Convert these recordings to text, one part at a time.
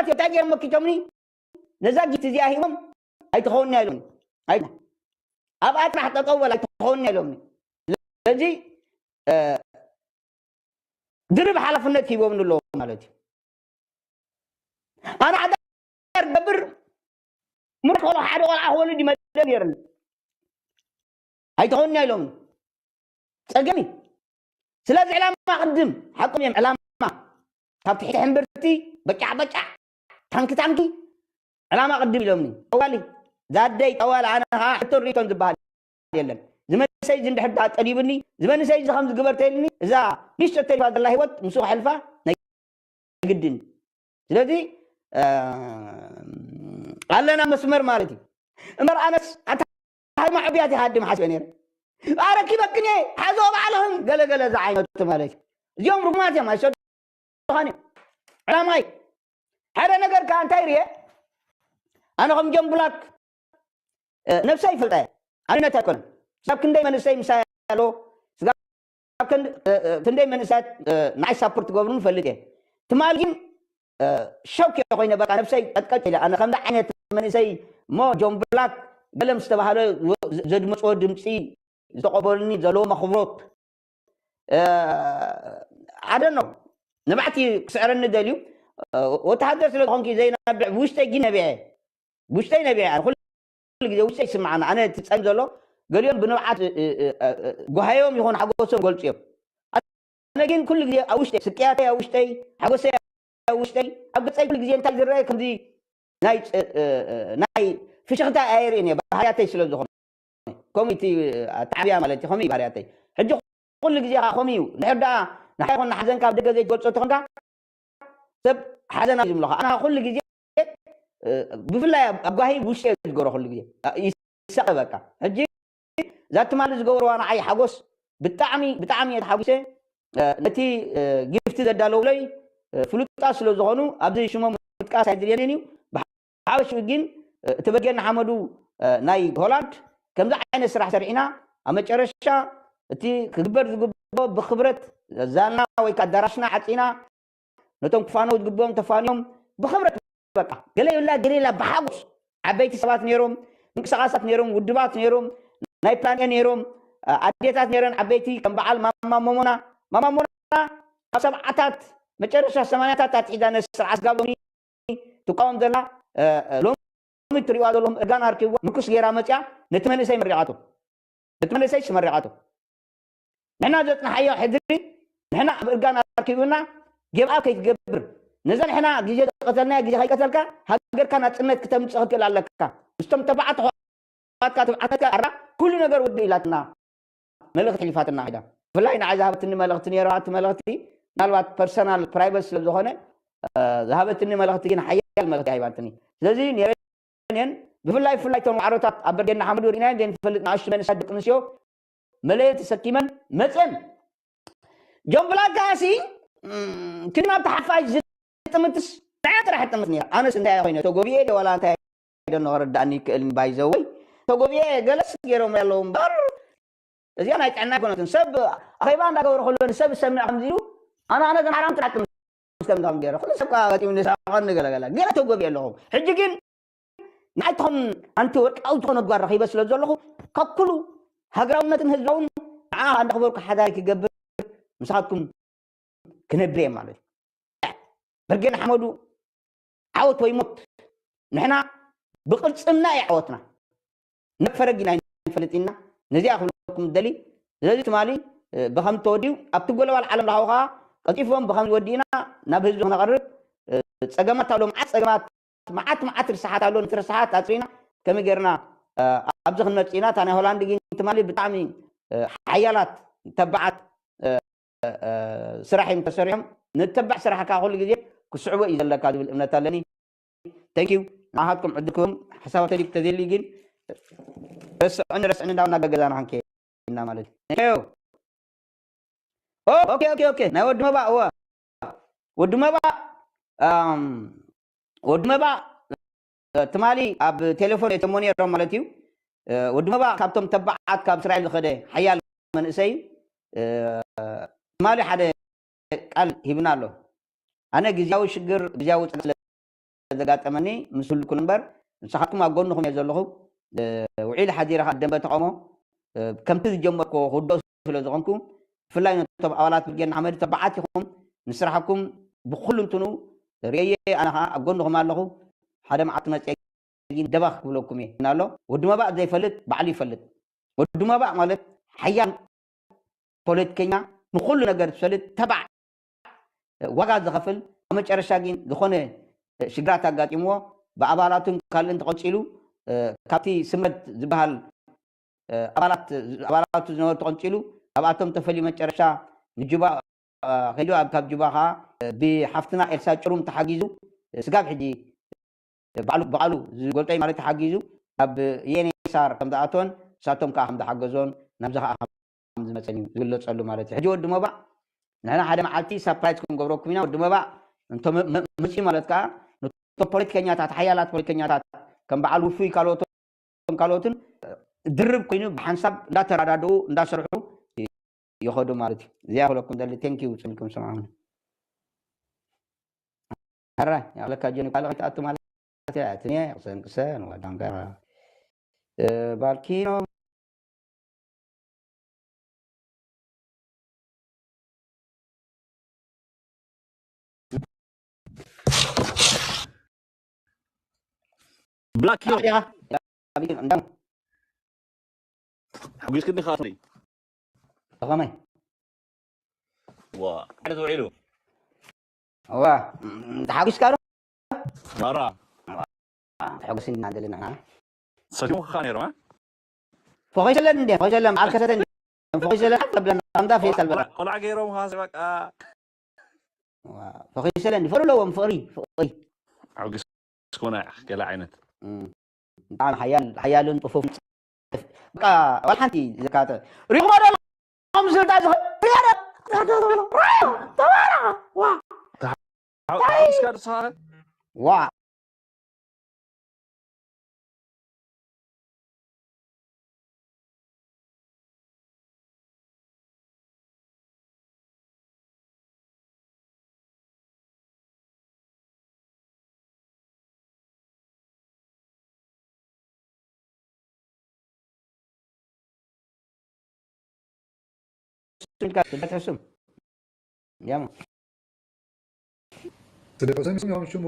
እዮም። እንታይ ገይሮም መኪቶምኒ? ነዛ ጊፍት እዚኣ ሂቦም ኣይትኸውንያ ኢሎምኒ። ኣይ ኣብኣ ጥራሕ ጠጠው በል ኣይትኸውንያ ኢሎምኒ። ስለዚ ድርብ ሓላፍነት ሂቦምኒ ኣለዉ ማለት እዩ። ኣነ ሓዳር ገብር ምርት ከሎ ሓደ ቆልዓ ክወልድ ይመደብ ነይርኒ ኣይትኸውንያ ኢሎምኒ። ጸገም እዩ። ስለዚ ዕላማ ቅድም ሓቆም እዮም። ዕላማ ካብ ትሕቲ ሕምብርቲ በጫዕ በጫዕ ታንኪ ታንኪ ዕላማ ቅድም ኢሎምኒ። ጠዋሊ ዛደይ ጠዋሊ ኣነ ከዓ ሕቶን ሪቶን ዝበሃል የለን። ዝመንሰይ እዚ እንድሕር ዳ ጠሊብኒ ዝመንሰይ እዚ ከም ዝግበር ተይልኒ እዛ ንሽቶ ተሪፋ ዘላ ህይወት ምስኡ ክሕልፋ ናይ ግድን። ስለዚ ኣለና መስመር ማለት እዩ። እምበር ኣነስ ኣታ ሃይማ ዕብያት ይሃድም ሓስበ ነይረ። ኣረኪበክን እየ ሓዞ ባዕልኽን ገለገለ ዝዓይነቱ ማለት እዩ። እዚኦም ርጉማት እዮም ኣይሰዱኻን እዮም። ዕላማይ ሓደ ነገር ከዓ እንታይ ርየ ኣነ ከም ጀምቡላክ ነብሰይ ይፈልጣ እየ። ኣንነት ኣይኮነን ስጋብ ክንደይ መንእሰይ ምሳይ ኣሎ ስጋብ ክንደይ መንእሰያት ንዓይ ሳፖርት ትገብሩን ፈልጥ እየ። ትማሊ ግን ሸክ ኮይነ በቃ ነብሰይ ቀጥቀጥ ኢለ ኣነ ከምዚ ዓይነት መንእሰይ ሞ ጆን ብላክ ገለም ዝተባህለ ዘድመፅዎ ድምፂ ዝተቐበሉኒ ዘለዎ መኽብሮት ኣደ ነው ንባዕቲ ክስዕረኒ ደልዩ ወተሃደር ስለ ዝኾንኪ ዘይናብዕ ብውሽጠይ ግን ነቢዐ ብውሽጠይ ነቢዐ ኣነ ኩሉ ግዜ ውሽጠይ ይስምዓና ኣነ እቲ ፀም ዘሎ ገሊኦም ብንብዓት ጓሃዮም ይኹን ሓጎሶም ገልፁ እዮም ኣነ ግን ኩሉ ግዜ ኣብ ውሽጠይ ስቅያተይ ኣብ ውሽጠይ ሓጎሰይ ኣብ ውሽጠይ ኣብ ገፀይ ኩሉ ግዜ እንታይ ዝረአ ከምዚ ናይ ናይ ፍሽኽታ ኣየርእን እየ ባህርያተይ ስለ ዝኾነ ከምኡ እቲ ኣተዓብያ ማለት እዩ ከምኡ ባህርያተይ ሕጂ ኩሉ ግዜ ከዓ ከምኡ እዩ ንሕር ደኣ ንሓይኹን ንሓዘንካ ኣብ ደገ ዘይትገልፆ ተኾንካ ሰብ ሓዘና እዩ ዝብለኻ ኣና ኩሉ ግዜ ብፍላይ ኣብ ጓሂ ውሽጢ ዝገሮ ኩሉ ግዜ ይሳቐ በቃ ሕጂ እዛ ትማሊ ዝገበርዋ ንዓይ ሓጎስ ብጣዕሚ ብጣዕሚ እየ ተሓጒሰ ነቲ ጊፍቲ ዘዳለውለይ ፍሉጣት ስለ ዝኾኑ ኣብዚ ሽሞም ምጥቃስ ኣይድልየንን እዩ ብሓበሽኡ ግን እቲ በርጌድ ንሓመዱ ናይ ሆላንድ ከምዚ ዓይነት ስራሕ ሰሪሕና ኣብ መጨረሻ እቲ ክግበር ዝግብኦ ብክብረት ዛልና ወይ ከዓ ኣዳራሽና ዓፂና ነቶም ክፋነው ዝግብኦም ተፋንዮም ብክብረት በቃ ገለ ይብላ ገለ ይብላ ብሓጎስ ዓበይቲ ሰባት ነይሮም ምንቅስቃሳት ነይሮም ውድባት ነይሮም ናይ ፕላን ኤ ነይሮም ኣዴታት ነይረን ዓበይቲ ከም በዓል ማማ ሞሞና ማማ ሞና ኣብ ሰብዓታት መጨረሻ ሰማንያታት ኣትሒዛ ነዚ ስርዓት ስጋብ ሎሚ ትቃወም ዘላ ሎሚ ትሪእዋ ዘለኹም እርጋን ኣርኪብዋ ምርኩስ ገይራ መፅያ ነቲ መንእሰይ መሪቓቶ ነቲ መንእሰይ መሪቓቶ ንሕና ዘፅናሓዮ ሕድሪ ንሕና ኣብ እርጋን ኣርኪቡና ጌብኣ ከይትገብር ነዛ ንሕና ግዜ ዝቀተልናዮ ግዜ ከይቀተልካ ሃገርካ ናፅነት ክተምፅእ ክትክእል ኣለካ ምስቶም ተባዕት ኣሕዋትካ ትብዓትካ ኣራ ኩሉ ነገር ውድእ ኢላትና መልእኽቲ ሕሊፋትና ሒዳ ብፍላይ ንዓይ ዝሃበትኒ መልእኽቲ ነይራ እቲ መልእኽቲ ምናልባት ፐርሰናል ፕራይቨት ስለ ዝኾነ ዝሃበትኒ መልእኽቲ ግን ሓያል መልእኽቲ ሃይባትኒ ስለዚ ነረን ብፍላይ ብፍላይ እቶም ዋዕሮታት ኣብ በርጌድ ንሓመዱ ርኢናዮ ዘይንፈልጥ ንኣሽቱ መንእሰያት ደቂ ኣንስትዮ መለየት ተሰኪመን መፀን ጆን ብላክ ከኣሲ ክድና ኣብቲ ሓፋሽ ዝጥምትስ ንዓ ጥራሕ ጥምት ነይራ ኣነስ እንታይ ኮይነ ተጎቢኤ ደ ዋላ እንታይ ደኖ ክርዳእኒ ይክእል ባይዘወይ ተጎቢኤ ገለስ ገይሮም ኣለዉ እምበር እዚኣ ናይ ጥዕና ኣይኮነትን ሰብ ኣኼባ እንዳገበረ ከሎ ንሰብ ዝሰምዕ ከምዚ ኢሉ ኣነ ኣነ ግን ሓራም ጥራሕ ጥምት ከም ከም ገይረ ኩሉ ሰብ ከዓ በጢሙ ንሳቐን ንገለገለ ገለ ተጎቢኤ ኣለኹ ሕጂ ግን ንዓይ ትኾን ኣንቲ ወርቃዊ ዝኾነ ጓል ረኺበ ስለ ዘለኹ ካብ ኩሉ ሃገራውነትን ህዝባውን ንዓ እንዳኽበርኩ ሓዳሪ ክገብር ምሳኻትኩም ክነብር እየ ማለት እዩ ብርጌድ ሓመዱ ዓወት ወይ ሞት ንሕና ብቕልፅምና እዩ ዓወትና ነፈረጊ ናይ ንፈልጥ ኢና ነዚኣ ክብለኩም ደሊ ስለዚ ትማሊ ብኸም ተወዲኡ ኣብቲ ጎለባል ዓለም ለኻዊ ከዓ ቀልጢፎም ብኸም ወዲእና ናብ ህዝቢ ክነቐርብ ፀገማት ኣሎ መዓት ፀገማት መዓት መዓት ርስሓት ኣሎ ነቲ ርስሓት ኣፅሪና ከመይ ገርና ኣብዚ ክንመፅእ ኢና እታ ናይ ሆላንድ ግን ትማሊ ብጣዕሚ ሓያላት ተባዓት ስራሕ እዮም ተሰሪሖም ንተባዕ ስራሕ ከዓ ኩሉ ግዜ ክስዕቦ እዩ ዘለካ ዝብል እምነት ኣለኒ thank you ንዓኻትኩም ዕድል ክህቦም ሓሳብ ተሊክ ተዘሊ ግን ረስዕኒ ረስዕኒ እንዳው እናገገዛና ክንከይድና ማለት እዩ ኦኬ ኦኬ ኦኬ ናይ ወዲ መባ እወ ወዲ መባ ወዲ መባ ትማሊ ኣብ ቴሌፎን የተሞ ነይሮም ማለት እዩ ወዲ መባ ካብቶም ተባዓት ካብ እስራኤል ዝኸደ ሓያል መንእሰይ እዩ ትማሊ ሓደ ቃል ሂብና ኣሎ ኣነ ግዜያዊ ሽግር ግዜያዊ ዘጋጠመኒ ምስ ህልኩን እምበር ንስኻትኩም ኣብ ጎንኹም እየ ዘለኹ። ውዒል ሓዲረ ከዓ ደንበ ተቃውሞ ከምቲ ዝጀመርኩዎ ክውድኦ ስለ ዝኾንኩ ብፍላይ ነቶም ኣባላት ብርጌድ ንሓመዱ ተባዓት ኢኹም። ንስራሕኩም ብኩሉ እንትኑ ርእየ ኣነ ከዓ ኣብ ጎንኹም ኣለኹ። ሓደ መዓልቲ መፅየ ግን ደባኽ ክብለኩም እየ ኣሎ። ወዲ መባእ ዘይፈልጥ ባዕሉ ይፈልጥ። ወዲ መባእ ማለት ሓያል ፖለቲከኛ፣ ንኩሉ ነገር ዝፈልጥ፣ ተባዕ ዋጋ ዝኸፍል፣ ኣብ መጨረሻ ግን ዝኾነ ሽግራት ኣጋጢምዎ ብኣባላቱን ካልእን ተቐንፂሉ ካብቲ ስምረት ዝበሃል ኣባላት ኣባላቱ ዝነበሩ ተቐንፂሉ ካብኣቶም ተፈልዩ መጨረሻ ንጁባ ከይዱ ኣብ ካብ ጁባ ከዓ ብሓፍትና ኤልሳ ጭሩም ተሓጊዙ ስጋብ ሕጂ ባዕሉ ብቃሉ ዝገልጦ ማለት ተሓጊዙ ኣብ የኔሳር ከም ዝኣተወን ንሳቶም ከዓ ከም ዝሓገዞን ናብዚ ከዓ ከም ዝመፀን እዩ ዝግለፀሉ ማለት እዩ። ሕጂ ወዲ መባእ ንሕና ሓደ መዓልቲ ሳፕራይዝ ክንገብረኩም ኢና። ወዲ መባእ እንቶ መፅኡ ማለት ከዓ ነቶም ፖለቲከኛታት ሓያላት ፖለቲከኛታት ከም በዓል ውፉይ ካልኦትን ካልኦትን ድርብ ኮይኑ ብሓንሳብ እንዳተረዳድኡ እንዳሰርሑ ይኸዱ ማለት እዩ። እዚኣ ክብለኩም ደሊ። ቴንኪዩ ፅንኩም ሰማዕኹም። ሕራይ ያለካ ጆኒ ካልእ ከይትኣቱ ማለት እያ። ትንየ ቅሰን ቅሰን ዋዳንጋ ባልኪኖ ብላክ ዮ ሓቢር እንዳም ሓጒስክኒ ኻትኒ ብኸመይ ዋ ሓደ ዝውዒሉ ዋ ተሓጒስካ ዶ ኣራ ተሓጒስኒ ኢና ዘለና ንሕና ሰቲሙ ካ ነይሩ ፈኺሰለን እንዴ ፈኺሰለን በዓል ከሰተ እንዴ ፈኺሰለን ተብለና ከምዳ ፌስታል በላ ቆልዓ ገይሮም ኻሲ በቃ ፈኺሰለን ፈሩ ኣለዎም ፍቕሪ ፍቕሪ ሓጒስ ኮና ገለ ዓይነት ብጣዕሚ ሓያል ሓያልን ጥፉፍ በቃ ዋል ሓንቲ ዘካተ ሪኹማ ዶ ከም ዝብልታ ዝኽእል ተባራ ዋ ሓጒስካ ንስኻ ዋ ስልካ ስልካ ትሕሱም ያማ ስደቆሰም ስም ሽሙ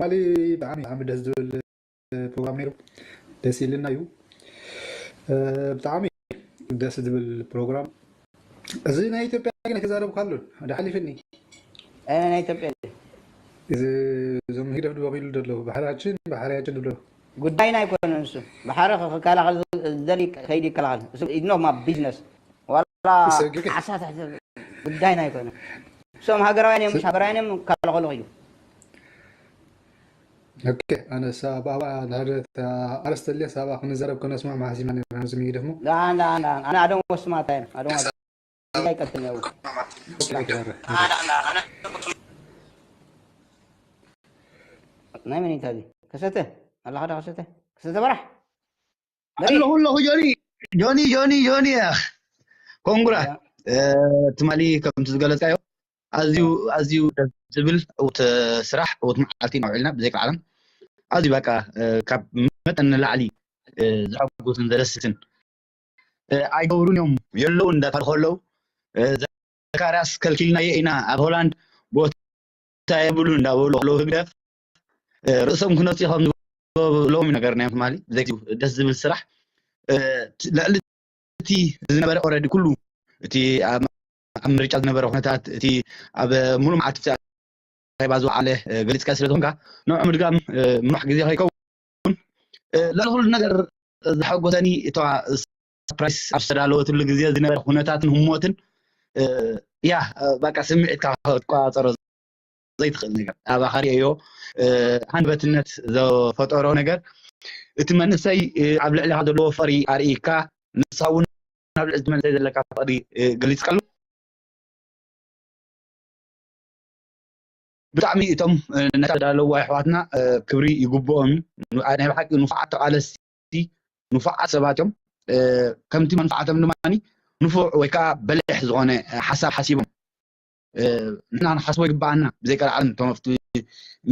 ማሊ ብጣዕሚ ብጣዕሚ ደስ ዝብል ፕሮግራም ነይሩ። ደስ ኢልና እዩ ብጣዕሚ ደስ ዝብል ፕሮግራም። እዚ ናይ ኢትዮጵያ ግን ክዛረብ ካሎ ሓደ ሓሊፍኒ ናይ ኢትዮጵያ እዞም ህግደፍ ድበኺሉ ዘለዉ ባሕራችን ባሕርያችን ዝብሎ ጉዳይና ኣይኮነን እሱ ባሕሪ ክከላኸል ዝደሊ ከይዲ ይከላኸል it's not my business ዋላ ዓሳ ትሕቲ ጉዳይና ኣይኮነን እሶም ሃገራውያን እዮም ሃገራውያን እዮም ከላኸሉ ኺዱ ኦኬ ኣነ ሳባ ንሕደት ኣረስተልየ ሳባ ክንዘረብ ከነስማዕ ማሓሲማ ነርና ዝሚ ደግሞ ኣነ ኣደም ወስማታ እዮም ኣደም ኣይቀትል ነው ናይ መን ኢንተርቪ ከሰተ ኣለኻ ዶ ከሰተ ከሰተ በራሕ ኣለኹ ኣለኹ ጆኒ ጆኒ ጆኒ ጆኒ ኮንግራ ትማሊ ከምቲ ዝገለፅካዮ ኣዝዩ ኣዝዩ ደስ ዝብል እውት ስራሕ እውት መዓልቲ ኢና ውዒልና ብዘይ ዓለም ኣዝዩ በቃ ካብ መጠን ንላዕሊ ዘሐጉስን ዘደስትን ኣይገብሩን እዮም የለዉ እንዳተባሉ ከለዉ ዘካርያስ ከልኪልናዮ ኢና ኣብ ሆላንድ ቦታ የብሉ እንዳበሉ ከለዉ ህግደፍ ርእሶም ክነፅኡ ከም ዝገብሩ ሎሚ ነገር ናይ ትማሊ ብዘይ ደስ ዝብል ስራሕ ልዕሊ እቲ ዝነበረ ኦረዲ ኩሉ እቲ ኣብ ምርጫ ዝነበረ ኩነታት እቲ ኣብ ሙሉ መዓልቲ ኣኼባ ዝወዓለ ገሊፅካ ስለ ዝኾንካ ንዑ ምድጋም ምኖሕ ግዜ ከይከውን ልዕሊ ኩሉ ነገር ዝሓጎሰኒ እታ ሳፕራይስ ኣብ ዝተዳለወትሉ ግዜ ዝነበረ ኩነታትን ህሞትን ያ በቃ ስምዒትካ ክትቆፃፀሮ ዘይትኽእል ነገር ኣባኻ ርእዮ ሃንደበትነት ዘፈጠሮ ነገር እቲ መንእሰይ ኣብ ልዕሊኻ ዘለዎ ፍቕሪ ኣርእይካ ንሳ እውን ኣብ ልዕሊ እቲ መንእሰይ ዘለካ ፍቕሪ ገሊፅካሉ ብጣዕሚ እቶም ነታ ተዳለዉ ኣሕዋትና ክብሪ ይግብኦም እዩ ናይ ብሓቂ ንፉዓት ተቓለስቲ ንፉዓት ሰባት እዮም ከምቲ መንፍዓቶም ድማ ንፉዕ ወይ ከዓ በሊሕ ዝኾነ ሓሳብ ሓሲቦም ንሕና ንሓስቦ ይግባኣና ብዘይ ቀልዓለም እቶም ኣብቲ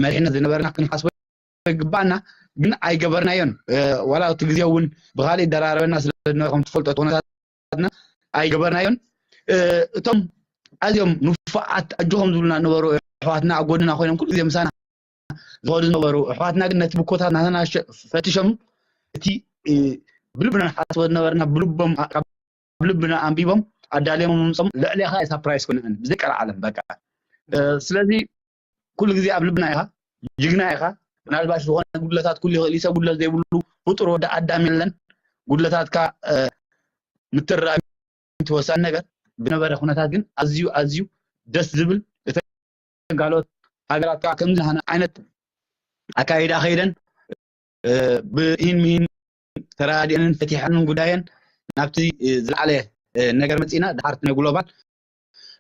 መሪሕነት ዝነበረና ክንሓስቦ ይግባና፣ ግን ኣይገበርናዮን። ዋላ እቲ ግዜ እውን ብካሊእ ደራረበና ስለ ዝነበረ ከም ትፈልጦ እቲ ኩነታትና ኣይገበርናዮን። እቶም ኣዝዮም ንፉዓት ኣጆኹም ዝብሉና ነበሩ ኣሕዋትና ኣብ ጎድና ኮይኖም ኩሉ ግዜ ምሳና ዝኸዱ ዝነበሩ ኣሕዋትና ግን ነቲ ብኮታት ናተና ፈቲሾም እቲ ብልብና ንሓስቦ ዝነበርና ብልቦም ካብ ልብና ኣንቢቦም ኣዳልዮም ምምጾም ልዕሌኻ ሳፕራይስ ኮነ ብዘይ ቀልዓለም በቃ። ስለዚ ኩሉ ግዜ ኣብ ልብና ኢኻ፣ ጅግና ኢኻ። ምናልባት ዝኾነ ጉድለታት ኩሉ ይኽእል እዩ፣ ሰብ ጉድለት ዘይብሉ ፍጡር ወዲ ኣዳም የለን። ጉድለታትካ ምትራም እቲ ወሳኒ ነገር። ብነበረ ኩነታት ግን ኣዝዩ ኣዝዩ ደስ ዝብል፣ እተን ካልኦት ሃገራት ከዓ ከምዚ ዝሓነ ዓይነት ኣካይዳ ከይደን ብኢን ሚን ተራዲአንን ፈቲሐንን ጉዳየን ናብቲ ዝለዓለ ነገር መፂና ድሓርቲ ናይ ግሎባል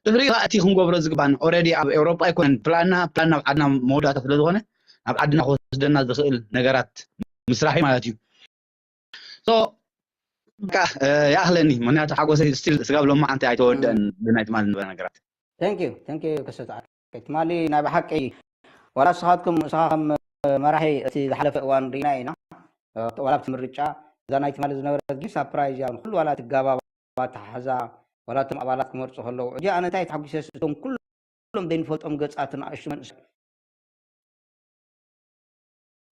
ድሕሪ እቲ ክንገብሮ ዝግባን ኦረዲ ኣብ ኤውሮጳ ኣይኮነን ፕላንና ፕላን ናብ ዓድና መወዳእታ ስለዝኾነ ናብ ዓድና ክወስደና ዝኽእል ነገራት ምስራሕ ማለት እዩ። በቃ ይኣኽለኒ ምክንያቱ ሓጎሰይ ስቲል ስጋብ ሎማ ዓንቲ ኣይተወደአን ብናይ ትማል ንበረ ነገራት። Thank you thank you ክስታ ትማሊ ናይ ብሓቂ ዋላ ንስኻትኩም ንስኻ ከም መራሒ እቲ ዝሓለፈ እዋን ሪና ኢና ዋላ ኣብቲ ምርጫ እዛ ናይ ትማሊ ዝነበረት ግን ሳፕራይዝ እያ ኩሉ ዋላ ትጋባባ ተሓዛ ዋላ እቶም ኣባላት ክመርፁ ከለዉ እጂ ኣነ እንታይ ተሓጒሰ እቶም ኩሎም ዘይንፈልጦም ገፃት ንኣሽቱ መንእሰ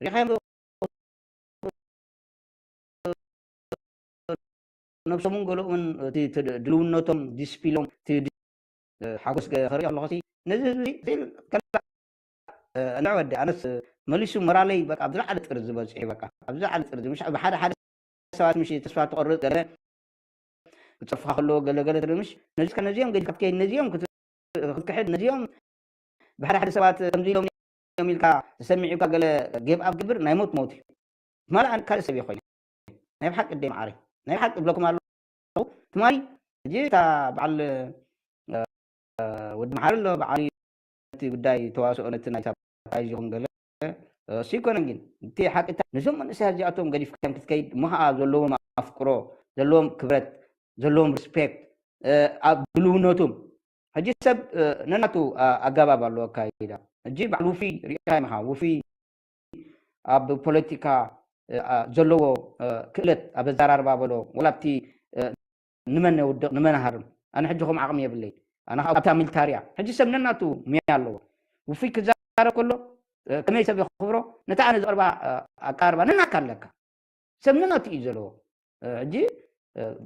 ሪኻዮም ነብሶምን ገለኦምን እቲ ድልውነቶም ዲስፕሊኖም እቲ ሓጎስ ክርኢ ከለኹ ነዚ ህዝቢ ከላ እንዕ ወዲ ኣነስ መሊሱ ሞራለይ በቃ ኣብዚ ላዕሊ ጥርዚ በፂሑ በቃ ኣብዚ ላዕሊ ጥርዚ ምሽ ብሓደ ሓደ ሰባት ምሽ ተስፋ ትቆርፅ ገለ ክፀርፍካ ከለዎ ገለ ገለ ትብል ምሽ ነዚ ነዚኦም ገዲፍካ ክትከይድ ነዚኦም ክትክሕድ ነዚኦም ብሓደ ሓደ ሰባት ከምዚ ኢሎም እዮም ኢልካ ተሰሚዑካ ገለ ጌብ ኣብ ግብር ናይ ሞት ሞት እዩ ትማሊ ኣነ ካልእ ሰብ እየ ኮይነ ናይ ብሓቂ ደይ መዓረይ ናይ ብሓቂ እብለኩም ኣለኹ ትማሊ እጂ እታ በዓል ወዲ መሓሪ ኣሎ በዓል እቲ ጉዳይ ተዋስኦ ነቲ ናይ ሳፕራይዝ ይኹን ገለ እሱ ይኮነን ግን እቲ ሓቂ ነዞም መንእሰያት እዚኣቶም ገዲፍካዮም ክትከይድ እሞ ከዓ ዘለዎም ኣፍቅሮ ዘለዎም ክብረት ዘለዎም ሪስፔክት ኣብ ድልውነቱም ሕጂ ሰብ ነናቱ ኣገባብ ኣለዎ ኣካይዳ ሕጂ በዓል ውፊ ሪኢኻ ኢኻ ውፊ ኣብ ፖለቲካ ዘለዎ ክእለት ኣብ ኣዘራርባ በሎ ወላ ኣብቲ ንመን የውድቕ ንመን ሃርም ኣነ ሕጂ ከም ዓቕሚ የብለይ ኣነ ኣብታ ሚልታርያ ሕጂ ሰብ ነናቱ ሙያ ኣለዎ ውፉይ ክዛረብ ከሎ ከመይ ሰብ የኽብሮ ነታ ኣነ ዘቕርባ ኣቀራርባ ነናካ ኣለካ ሰብ ነናቱ እዩ ዘለዎ ሕጂ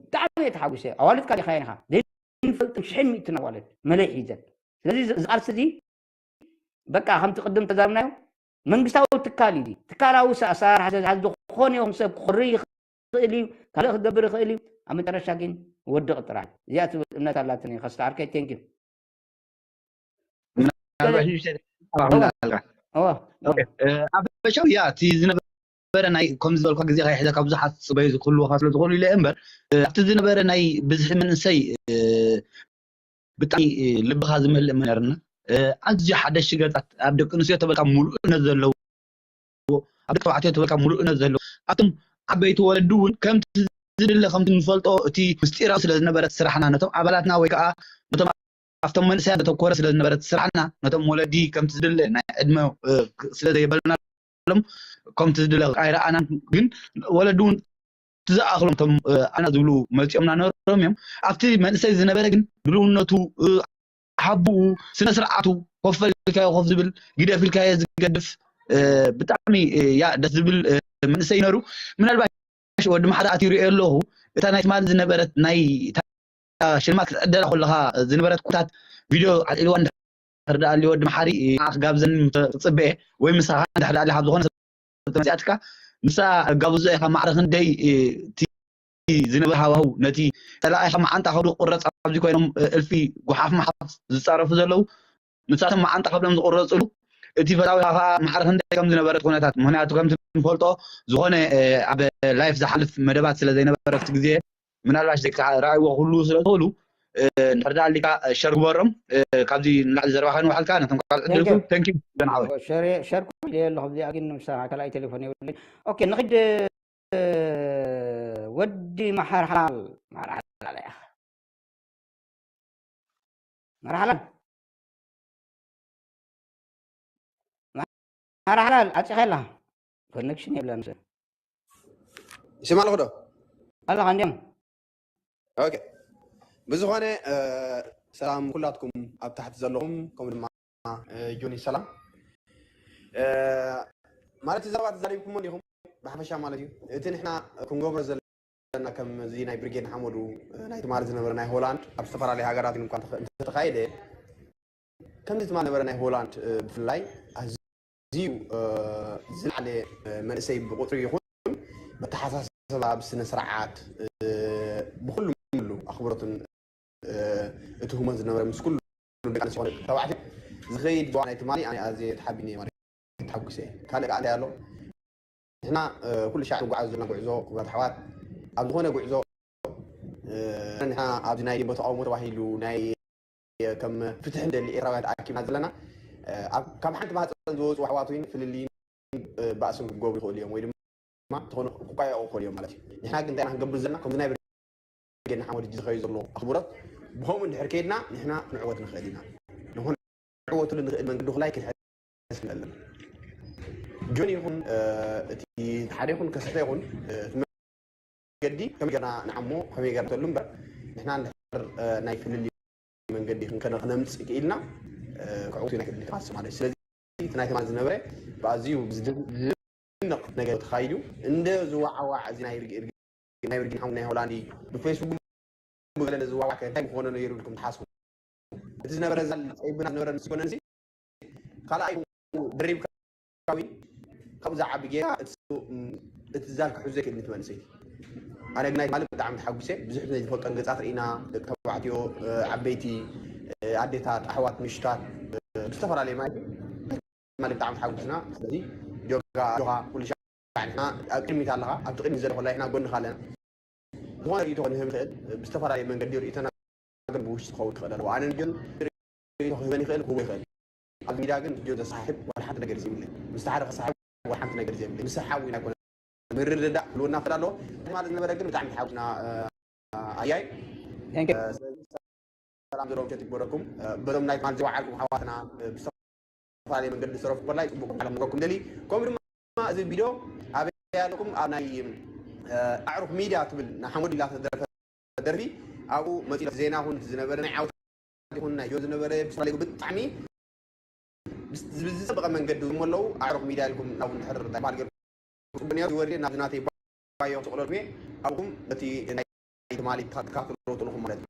ብጣዕሚ እየ ተሓጒሰ ኣዋልድካ ዲኻ ኢኻ ዘይንፈልጥም ሽሕን ሚእትን ኣዋልድ መለይ ሒዘን ስለዚ እዚ ቃልሲ እዚ በቃ ከምቲ ቅድም ተዛርብናዮ መንግስታዊ ትካል እዩ ትካላዊ ኣሰራርሓ ስለዝሓዝ ዝኾነ ይኹን ሰብ ክኽሪ ይኽእል እዩ ካልእ ክገብር ይኽእል እዩ ኣብ መጨረሻ ግን ወድቕ ጥራሕ እዚኣ ትብል እምነት ኣላትኒ ከስተ ዓርከይ ቴንክ ዩ ኣበሻው ያ እቲ ዝነበረ ናይ ከምዚ ዝበልኳ ግዜ ከይሕዘካ ብዙሓት ፅበዩ ዝክልወካ ስለ ዝኽእሉ ኢለ እምበር ኣብቲ ዝነበረ ናይ ብዝሒ መንእሰይ ብጣዕሚ ልብኻ ዝመልእ ነርና ኣዝዩ ሓደሽቲ ገፃት ኣብ ደቂ ኣንስትዮ ተበልካ ሙሉእነት ዘለዎ ኣብ ደቂ ተባዕትዮ ተበልካ ሙሉእነት ዘለዎ ኣቶም ዓበይቲ ወለዲ እውን ከምቲ ዝድለ ከምቲ ንፈልጦ እቲ ምስጢራዊ ስለ ዝነበረት ስራሕና ነቶም ኣባላትና ወይ ከዓ ነቶም ኣብቶም መንእሰያ ዘተኮረ ስለ ዝነበረት ስራሕና ነቶም ወለዲ ከምቲ ዝድለ ናይ ዕድመ ስለ ዘየበልና ሎም ከምቲ ዝድለ ኣይረኣናን ግን ወለዲ እውን ትዝኣኽሎም ቶም ኣና ዝብሉ መፂኦምና ነሮም እዮም ኣብቲ መንእሰይ ዝነበረ ግን ድልውነቱ ሓቡኡ ስነ ስርዓቱ ኮፍ ኢልካዮ ኮፍ ዝብል ግደፍ ኢልካዮ ዝገድፍ ብጣዕሚ ያ ደስ ዝብል መንእሰይ ነሩ ምናልባት ወዲ ማሓዳ ኣትዩ ሪኦ ኣለኹ እታ ናይ ትማሊ ዝነበረት ናይ ሽልማት ክትዕደላ ከለኻ ዝነበረት ኩታት ቪድዮ ኣልዒልዋ እንድሕር ደኣ ኣልዩ ወዲ መሓሪ ንዓ ክጋብዘኒ ክፅበ እየ ወይ ምሳኻ እንድሕር ደኣ ካብ ዝኾነ ሰብ ተመፂኣትካ ምሳ ጋብዞ ኢኻ ማዕረ ክንደይ እቲ ዝነበረ ሃዋህው ነቲ ፀላኢኻ መዓንጣ ከብሉ ክቁረፅ ኣብዚ ኮይኖም እልፊ ጉሓፍ መሓፍ ዝፃረፉ ዘለዉ ንሳቶም መዓንጣ ከብሎም ዝቁረፅሉ እቲ ፈታዊኻ ከዓ ማዕረ ክንደይ ከም ዝነበረት ኩነታት ምክንያቱ ከምቲ ንፈልጦ ዝኾነ ኣብ ላይፍ ዝሓልፍ መደባት ስለ ዘይነበረ ኣብቲ ግዜ ምናልባሽ ደቂ ረኣይዎ ኩሉ ስለ ዝኽእሉ እንድሕር ደኣ ኣሊካ ሸር ግበሮም ካብዚ ንላዕሊ ዘረባ ከንውሓልካ ነቶም ካልእ ዕድል ኩን ተንኪ ዘንዓወ ሸር ኩን ኣለኹ እዚኣ ግን ምሳ ካልኣይ ቴሌፎን የብለይ ኦኬ ንኽድ ወዲ መሓር ሓላል መሓር ሓላል እያ መሓር ሓላል ሓራ ሓላል ኣፂኸላ ኮኔክሽን የብላን። ይስማዕ ኣለኹ ዶ? ኣለኻ እንዲም። ኦኬ። ብዝኾነ ሰላም ኩላትኩም ኣብ ታሕቲ ዘለኹም፣ ከምኡ ድማ ጆኒ ሰላም። ማለት ዘረባ ተዛሪብኩሞ እንዲኹም ብሓፈሻ ማለት እዩ። እቲ ንሕና ክንገብሮ ዘለና ከምዚ ናይ ብሪጌድ ንሓመዱ ናይ ትማሊ ዝነበረ ናይ ሆላንድ ኣብ ዝተፈላለዩ ሃገራት እንኳን እንተተኻየደ ከምዚ ትማሊ ነበረ ናይ ሆላንድ ብፍላይ ኣዝዩ ዝለዓለ መንእሰይ ብቁፅሪ ይኹን በተሓሳሰባ ብስነ ስርዓት ብኩሉ ምሉ ኣኽብሮትን እቲ ህሞት ዝነበረ ምስ ኩሉ ደቂ ኣንስትዮ ኮነ ተባዕትዮ ዝኸይድ ጓ ናይ ትማሊ ኣነ ኣዝየ ተሓቢነ ማለት ተሓጉሰ። ካልእ ከዓ እንታይ ኣሎ? ንሕና ኩሉ ሻዕ ንጓዓዝ ዘለና ጉዕዞ ክቡራት ኣሕዋት ኣብ ዝኾነ ጉዕዞ ንሕና ኣብዚ ናይ ሊምቦ ተቃውሞ ተባሂሉ ናይ ከም ፍትሒ ንደሊ ኤርትራውያን ተኣኪብና ዘለና ካብ ሓንቲ ማህፀን ዝወፁ ኣሕዋት እውን ፍልልይን ባእስን ክገብሩ ይኽእሉ እዮም ወይ ድማ ዝኾነ ክቋየቑ ይኽእሉ እዮም ማለት እዩ። ንሕና ግን እንታይ ኢና ክንገብር ዘለና ከምዚ ናይ ብርጌድ ንሓመዱ ዝኸዩ ዘሎ ኣኽብሮት ብኸምኡ እንድሕር ከይድና ንሕና ክንዕወት ንኽእል ኢና። ንኹን ዕወትሉ ንኽእል መንገዲ ኩላይ ክንሕዝ ንኽእል ኣለና። ጆን ይኹን እቲ ሓደ ይኹን ከስሕተ ይኹን እቲ መንገዲ ከመይ ገርና ንዓሞ ከመይ ገርና ተሉ እምበር ንሕና እንድሕር ናይ ፍልልይ መንገዲ ክንከነ ክነምፅእ ክኢልና ክዕወቱ ናይ ክእል ተማስ ማለት እዩ። ስለዚ እቲ ናይ ተማን ዝነበረ ብኣዝዩ ብዝድነቕ ነገር ተኻይዱ እንደ ዝዋዓዋዕ እዚ ናይ ርግኢ ናይ ብርጊን ሓሙን ናይ ሆላንዲ ብፌስቡክ ገለ ዝዋዋዕ ከ እንታይ ምኾነ ነይሩ ኢልኩም ትሓስቡ? እቲ ዝነበረ ዛል ጸይብና ዝነበረ ምስ ይኮነን ሲ ካልኣይ ድሪብ ካዊ ካብኡ ዝዓቢ ጌራ እቲ ዛል ክሕዞ ይክእል ንትመንሰይ ኣነ ግናይ ማለት ብጣዕሚ ተሓጉሰ ብዙሕ ናይ ዝፈልጦን ገጻት ርኢና ደቂ ተባዕትዮ ዓበይቲ ኣዴታት ኣሕዋት ምሽታት ብዝተፈላለየ ማለት ማለት ብጣዕሚ ተሓጉስና ስለዚ ጆጋ ጆኻ ኩሉ ሻዕ ንሕና ኣብ ቅድሚት ኣለኻ ኣብቲ ቅድሚት ዘለኹ ላይ ሕና ጎንኻ ኣለና ዝኾነ ርእቶ ክንህብ ንኽእል ብዝተፈላለየ መንገዲ ርእቶና ግን ብውሽጢ ክኸውን ክኽእል ኣለዎ ኣነ ግን ርእቶ ክህበን ይኽእል ክህቦ ይኽእል ኣብ ሚዳ ግን ጆ ዘሳሕብ ዋላ ሓንቲ ነገር ዘይብለ ምስ ሓደ ክሳሕብ ዋላ ሓንቲ ነገር ዘይብለ ምስ ሓዊ ናይኮነ ምርድዳእ ክህልወና ክእል ኣለዎ ማለት ዝነበረ ግን ብጣዕሚ ተሓጉስና ኣያይ ሰላም ዘለዎም ሸት ይግበረኩም በዞም ናይ ትማል ዝወዓልኩም ሓዋትና ዝተፈላለዩ መንገዲ ዝሰረፉ ኮላይ ፅቡቅ ዓለም ንረኩም ደሊ ከምኡ ድማ እዚ ቪድዮ ኣበይ ኣለኩም ኣብ ናይ ኣዕሩኽ ሚድያ ትብል ንሓመዱ ኢላ ተደረፈ ደርፊ ኣብኡ መፂኡ ዜና ኹን ዝነበረ ናይ ዓውታ ይኹን ናይ ጆ ዝነበረ ብዝተፈላለዩ ብጣዕሚ ዝብል ዝፀበቐ መንገዲ ዝሞ ኣለዉ ኣዕሩኽ ሚድያ ኢልኩም ናብ ንድሕር ባል ገርኩም ፅቡቅ ወዲ ናብ ዝናተይ ባዮ ትቕለሉ ኣብኹም በቲ ናይ ትማሊ ትካትሎ ጥልኹም ማለት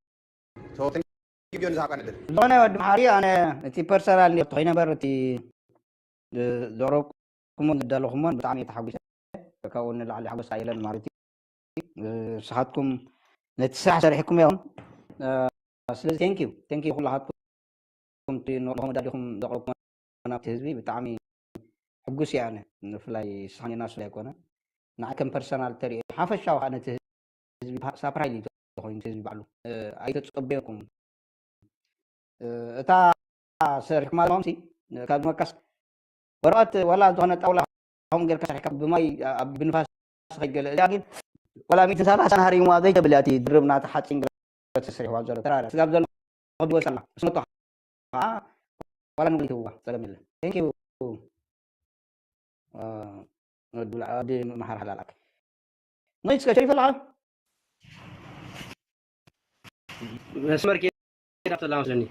እዩ ጆን ዝሃብካ ንዕድል ዝኾነ ወዲ መሓሪ ኣነ እቲ ፐርሰናል ኔርቶ ከይነበር እቲ ዘረብኩሞን ዝዳለኹሞን ብጣዕሚ ተሓጒሰ ካብኡ ንላዕሊ ሓጎስ ኣየለን ማለት እዩ ንስኻትኩም ነቲ ስራሕ ሰሪሕኩም እዮም ስለዚ ቴንኪዩ ቴንኪዩ ኩላሃትኩም እቲ ንኹም ዳዲኹም ዘቕረብኩም ናብቲ ህዝቢ ብጣዕሚ ሕጉስ እየ ኣነ ብፍላይ ስኻኒ ናሱ ኣይኮነ ንዓ ከም ፐርሰናል ተሪኦ ሓፈሻዊ ከዓ ነቲ ህዝቢ ሳፕራይዝ እዩ ተኾይኑ ህዝቢ ባዕሉ ኣይተፀበየኩም እታ ሰሪሕኩም ኣለኹም ሲ ካብ መካስ ወረቐት ዋላ ዝኾነ ጣውላ ከምኡ ጌርካ ሰሪሕካ ብማይ ኣብ ብንፋስ ከይገለ እዚኣ ግን ዋላ ሚእትን ሰላሳን ሃሪምዋ ዘይተብል እያ እቲ ድርብ ናታ ሓፂን ገለ ተሰሪሕዋ ዘሎ ተራራ ስጋብ ዘሎ ክድወሰላ ስመቶ ከዓ ዋላ ንጉሊትዋ ፀገም የለን ቴንኪዩ ወዲ መሓር ሓላላክ ንስከ ሸሪፍ ኣለኻ መስመር ኬዳ ተላ መስለኒ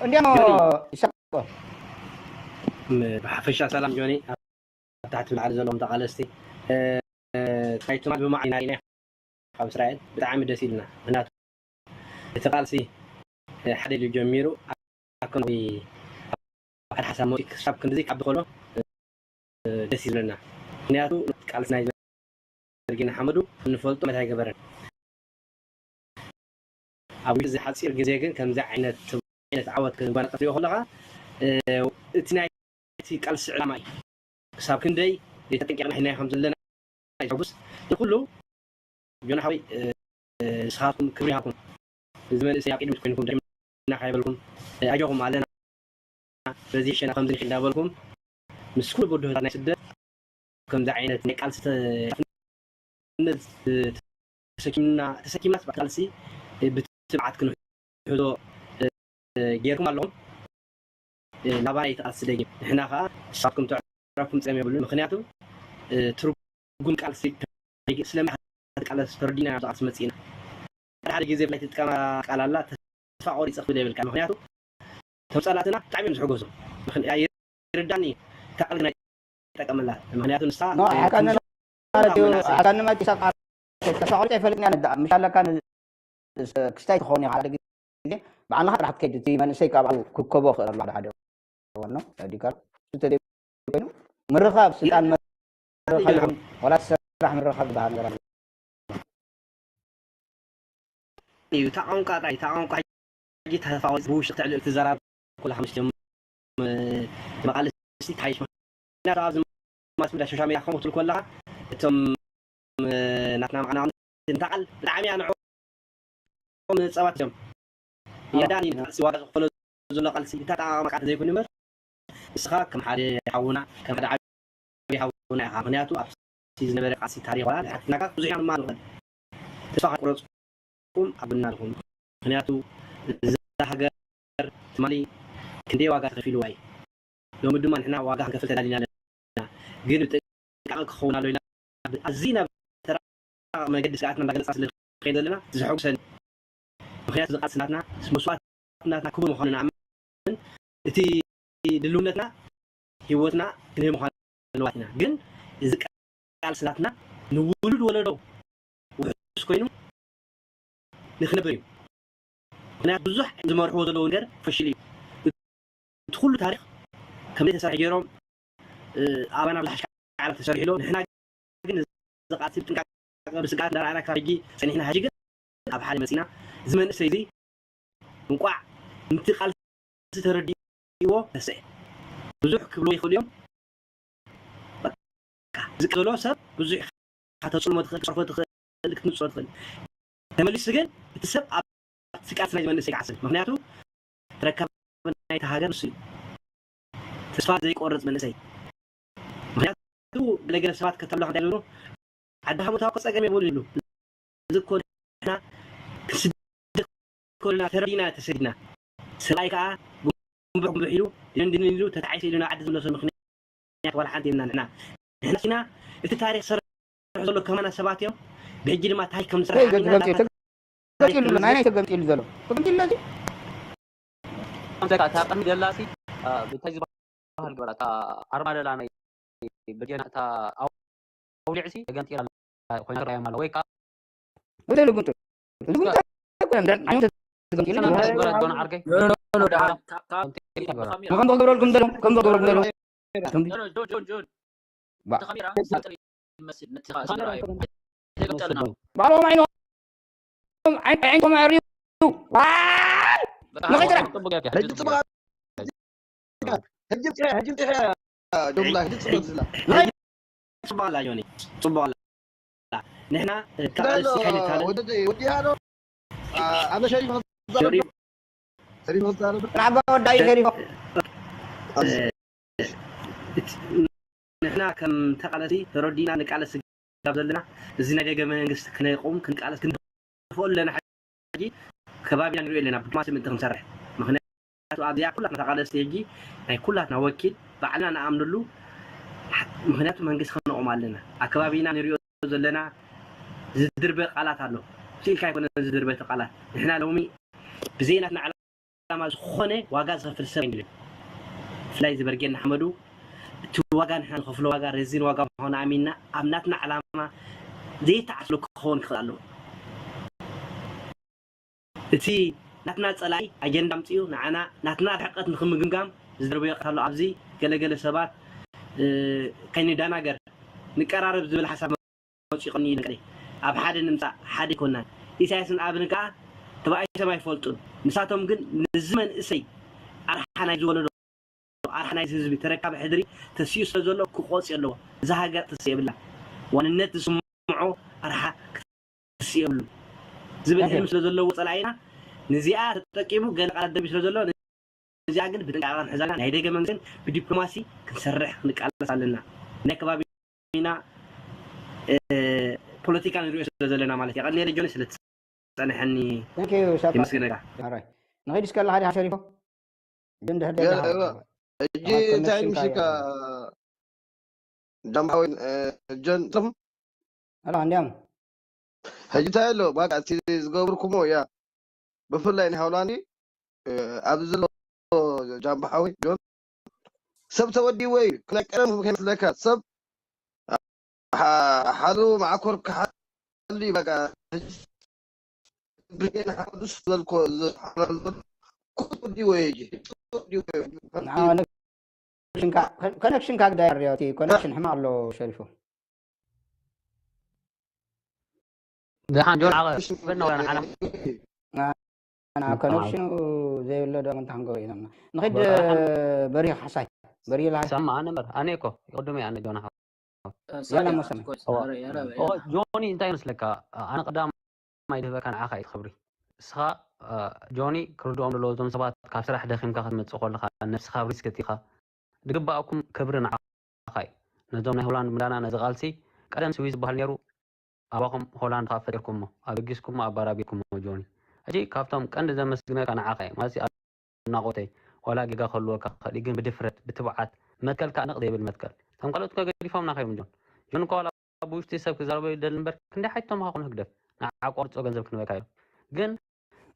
እንዲያሞ ብሓፈሻ ሰላም ጆኒ ኣብ ታሕቲ ላዕሊ ዘለዎም ተቃለስቲ ናይ ትማል ብማዕና ኢና ካብ እስራኤል ብጣዕሚ ደስ ኢልና ምክንያቱ እቲ ቃልሲ ሓደ ኢሉ ጀሚሩ ኣኮናዊ ሓደ ሓሳብ መፂ ክሳብ ክንድዚ ካብ ከሎ ደስ ይብለና ምክንያቱ ቃልሲ ናይ ደርጊ ንሓመዱ ክንፈልጦ መት ኣይገበረን ኣብ ግዜ ሓፂር ግዜ ግን ከምዚ ዓይነት ዓይነት ዓወት ክንጓነፀ ትሪኦ ከለካ እቲ ናይ እቲ ቃልሲ ዕላማ እዩ ክሳብ ክንደይ ተጠንቂቕና ሒና ከም ዘለና ይሕጉስ ንኩሉ ጆና ሓወይ ንስኻትኩም ክብሪ ሃብኩም እዚ መንእሰይ ኣብ ቅድሚት ኮይንኩም ድሕና ካይበልኩም ኣጆኹም ኣለና በዚ ሸና ከምዚ ንሕል እንዳበልኩም ምስ ኩሉ ብድሆታት ናይ ስደት ከምዚ ዓይነት ናይ ቃልሲ ተሰኪምና ተሰኪምናስ ቃልሲ ብትብዓት ክንሕዞ ጌርኩም ኣለኹም ላባይ ትቃልሲ ደጊም ንሕና ከዓ ንሳትኩም ትዕረፍኩም ፀም የብሉን። ምክንያቱ ትርጉም ቃልሲ ስለምንታይ ቃለስ ተረዲና ኣብዚ ቃልሲ መፂና ሓደ ሓደ ግዜ ብላይ ትጥቀማ ቃል ኣላ ተስፋ ቆሪፀ ክብል የብልካ። ምክንያቱ ተምፀላትና ብጣዕሚ እዮም ዝሕጎሱ። ይርዳኒ እታ ቃል ግና ይጠቀምላ። ምክንያቱ ንሳ ሓቃና ሓቃኒ ማይ ኪሳብ ተስፋ ቆሪፀ ኣይፈልጥን እያ ነዳ ምሽ ኣለካ ክስታይ ትኸውን ኢኻ ሓደ ግዜ ባዕልኻ ጥራሕ ትከይድ እቲ መንእሰይ ካብ ባዕሉ ክከቦ ክእል ኣሎ ሓደ ሓደ ወኖ ዲካ ኮይኑ ምርኻብ ስልጣን ምርኻብ ወላ ስራሕ ምርኻብ ዝበሃል ነገር እዩ። እታ ቋንቋ ጥራይ እታ ቋንቋ ሕጂ ተፋወስ ብውሽጢ ትዕልል ትዘራብ ኩላ ሓሙሽተ መቃልስቲ ትሓይሽ ምክንያቱ ኣብዚ ማስ ሚድያ ሶሻል ሚድያ ከምኡ ክትብል ከለካ እቶም ናትና መዓናቕንቲ እንታ ቃል ብጣዕሚ እያ ንዕኦም ጸባት እዮም። የዳኒ ንቃልሲ ዋጋ ዝኾነ ዘሎ ቃልሲ እታ ጠቓማ ቃል ዘይኮነ እምበር ንስኻ ከም ሓደ ሓውና ከም ሓደ ዓቢ ሓውና ኢኻ። ምክንያቱ ኣብቲ ዝነበረ ቃልሲ ታሪኽ ዋላ ንሕናካ ብዙሕ ኢና ንማር ንኽእል ተስፋ ከይቁረፅኩም ኣብ ጎና ኣለኹም። ምክንያቱ እዛ ሃገር ትማሊ ክንደይ ዋጋ ተኸፊልዋ እዩ። ሎሚ ድማ ንሕና ዋጋ ክንከፍል ተዳሊና ኣለና። ግን ብጥንቃቐ ክኸውን ኣሎ ኢና ኣዝና ብተራቐቐ መገዲ ስግኣትና እንዳገለፅና ስለ ንኸይድ ዘለና ዘሕጉሰኒ። ምክንያቱ እዚ ቃልሲ ናትና መስዋእቲ ናትና ክቡር ምዃኑ ንኣምን። እቲ ድልውነትና ህይወትና ክንህብ ምዃን ኣለዋት ኢና። ግን እዚ ቃልሲ ናትና ንውሉድ ወለዶ ውሑስ ኮይኑ ንክነብር እዩ። ምክንያቱ ብዙሕ ዝመርሕዎ ዘለዉ ነገር ፈሽል እዩ። እቲ ኩሉ ታሪኽ ከም ዘይተሰርሐ ገይሮም ኣባና ብዝሓሽካ ዓለም ተሰሪሑ ኣሎ። ንሕና ግን እዚ ቃልሲ ብጥንቃቐ ብስግኣት እንዳረኣና ክሳብ ሕጂ ፀኒሕና። ሕጂ ግን ኣብ ሓደ መፂና እዚ መንእሰይ እዚ እንቋዕ ንቲ ቃልሲ ተረዲእዎ ተስአ ብዙሕ ክብልዎ ይኽእሉ እዮም። እዚ ዘሎ ሰብ ብዙሕ ኢኻ ተፅልሞ ትኽእል፣ ክትፀርፎ ትኽእል፣ ክትምፅኦ ትኽእል። ተመሊሱ ግን እቲ ሰብ ኣብቲ ቃልሲ ናይዚ መንእሰይ ክዓስል። ምክንያቱ ተረካቢ ናይቲ ሃገር ንሱ እዩ። ተስፋ ዘይቆርፅ መንእሰይ። ምክንያቱ ገለገለ ሰባት ከተብሎ እንታይ ይብሉ ዓዲ ሃሙታ እኮ ፀገም የብሉ ይብሉ። እዚ እኮ ንሕና ክንስደድ ከለና ተረዲና ተሰዲድና። ሰብኣይ ከዓ ጉንብሕ ጉንብሕ ኢሉ ድንን ድንን ኢሉ ተታዒሰ ኢሉ ናብ ዓዲ ዝምለሰሉ ምክንያት ዋላ ሓንቲ የብልና ንሕና። ንሕና ሲና እቲ ታሪክ ዝሰርሑ ዘሎ ከማና ሰባት እዮም። ብሕጂ ድማ እንታይ ከም ንሰርሕ ሓቢርና ናብታ ተገምጢሉ ኣሎ ናይ ናይ ተገምጢሉ ዘሎ ተገምጢሉ ኣሎ እዚ ከምዚ እታ ቅድሚ ደላሲ ብታይ ዝበሃል ግበራ እታ ኣርማ ደላ ናይ ብርጌና እታ ኣውሊዕሲ ተገምጢላ ኮይና ትረኣዮም ኣላ ወይ ከዓ ወደ ልጉንጡ ልጉንጡ ኣይኮነን ደን ዓይነቱ ተገምጢሉ ግበራ ዶን ዓርከይ ከም ገብረልኩም ደሎ ከም ገብረልኩም ደሎ ባዕሎም ዓይኖም ዓይንኮም ኣዕርዩ ንኸይትራ ሕጂ ፅቡቅ ሕጂ ሕጂ ሕጂ ፅቡቅ ዝላ ፅቡቅ ኣላ ዮኒ ፅቡቅ ኣላ ንሕና ካብ ኣርእስቲ ሓይሊ ታለ ወዲያ ዶ ኣነ ሸሪፍ ሸሪፍ ዛረብ ንዓባ ወዳይ ሸሪፎ ንሕና ከም ተቃለሲ ተረዲና ንቃለስ ካብ ዘለና እዚ ናይ ደገ መንግስቲ ክነቁም ክንቃለስ ክንደፍኦ ኣለና። ሕጂ ከባቢና ንሪኦ ኣለና ብዲፕሎማሲ ምእንቲ ክንሰርሕ ምክንያቱ ኣብዚኣ ኩላትና ተቃለስቲ ሕጂ ናይ ኩላትና ወኪል ባዕልና ንኣምንሉ ምክንያቱ መንግስቲ ከነቁም ኣለና ኣብ ከባቢና ንሪኦ ዘለና ዝድርበ ቃላት ኣሎ ስኢልካ ኣይኮነ ዝድርበ እቲ ቃላት ንሕና ሎሚ ብዘይ ናትና ዕላማ ዝኾነ ዋጋ ዝኸፍል ሰብ ኣይንደልን። ብፍላይ እዚ በርጌድ ንሓመዱ እቲ ዋጋ ንሕና ንኸፍሎ ዋጋ ረዚን ዋጋ ምዃኑ ኣሚንና ኣብ ናትና ዕላማ ዘይተዓስሎ ክኸውን ክኽእል ኣለዎ። እቲ ናትና ፀላኢ ኣጀንዳ ኣምፅኡ ንዓና ናትና ርሕቀት ንክምግምጋም ዝደርበዮ ቃል ኣሎ። ኣብዚ ገለገለ ሰባት ከይንደናገር ንቀራረብ ዝብል ሓሳብ መፂቆኒ እዩ ነቀለይ ኣብ ሓደ ንምፃእ ሓደ ይኮናን ኢሳያስን ኣብን ከዓ ተባኢሶም ኣይፈልጡን ንሳቶም ግን ንዚ መንእሰይ ኣርሓ ናይ ዝወለዶ ኣርሓ ናይ ህዝቢ ተረካቢ ሕድሪ ተሲኡ ስለ ዘሎ ክቆፅ ኣለዎ እዛ ሃገር ተስ የብላ ዋንነት ዝስምዖ ኣርሓ ክትስ የብሉ ዝብል ሕልም ስለ ዘለዎ ፀላኢና ንዚኣ ተጠቂሙ ገለ ቃላት ደርቢ ስለ ዘሎ እዚኣ ግን ብጥንቃቐ ክንሕዛ ናይ ደገ መንግስትን ብዲፕሎማሲ ክንሰርሕ ክንቃለስ ኣለና። ናይ ከባቢና ፖለቲካ ንሪኦ ስለ ዘለና ማለት እዩ። ቀኒ ጆኒ ስለ ትፀንሐኒ የመስግነካ። ንኸይድ እስከ ኣለካ ዲኻ ሸሪፎ ግን ድሕር ሕጂ እንታይ ኢሉ ምሽካ ጃምባዊ ጆን ትም ኣሎ እንዲያም ሕጂ እንታይ ኣሎ ባቃ እቲ ዝገብርኩሞ እያ። ብፍላይ ናይ ሆላንዲ ኣብዚ ዘሎ ጃምባሓዊ ጆን ሰብ ተወዲዎ እዩ። ናይ ቀደም ከይመስለካ ሰብ ሓሉ ማዕኮር ክሓሉ እዩ። በቃ ብርጌን ሓዱስ ዘልኮ ዝሓሉ ተወዲዎ እዩ። ተወዲዎ እዩ። ኮነክሽንካ ግዳይ ኣርዮ እቲ ኮነክሽን ሕማቕ ኣሎ ሸሪፉ ደሓን ጆን ዓቐ በና ወላ ንሓና ኮነክሽኑ ዘይብሎ ዶ ምንታ ክንገብሮ ኢና ንኸይድ በሪኽ ሓሳይ በሪኽ ሰማ ኣነ በር ኣነ እኮ ቅድሚ ኣነ ጆን ሓ ያላ መሰመ ጆኒ እንታይ መስለካ ኣነ ቀዳማይ ድህበካ ንዓኻ እዩ ትኸብሪ እስኻ ጆኒ ክርድኦም ዘለዎ እዞም ሰባት ካብ ስራሕ ደኺምካ ክትመፅእ ከለካ ነብስኻ ኣብ ሪስክ እቲኻ ድግባኣኩም ክብሪ ንዓኻ እዩ ነዞም ናይ ሆላንድ ምዳና ነዚ ቃልሲ ቀደም ስዊ ዝበሃል ነይሩ ኣባኹም ሆላንድ ካብ ፈጢርኩሞ ኣበጊስኩሞ ኣባራቢርኩሞ ጆኒ ሕጂ ካብቶም ቀንዲ ዘመስግነካ ንዓኻ እዩ ማለት ኣድናቆተይ ዋላ ጌጋ ከልወካ ክእል ግን ብድፍረት ብትብዓት መትከልካ ንቕ ዘይብል መትከል እቶም ካልኦት ከገዲፎምና ከዮም ጆን ጆን እኮ ዋላ ብውሽጢ ሰብ ክዛረበ ይደል እምበር ክንደይ ሓይቶም ካ ኮኑ ህግደፍ ንዓቆርጾ ገንዘብ ክንበካ እዮም ግን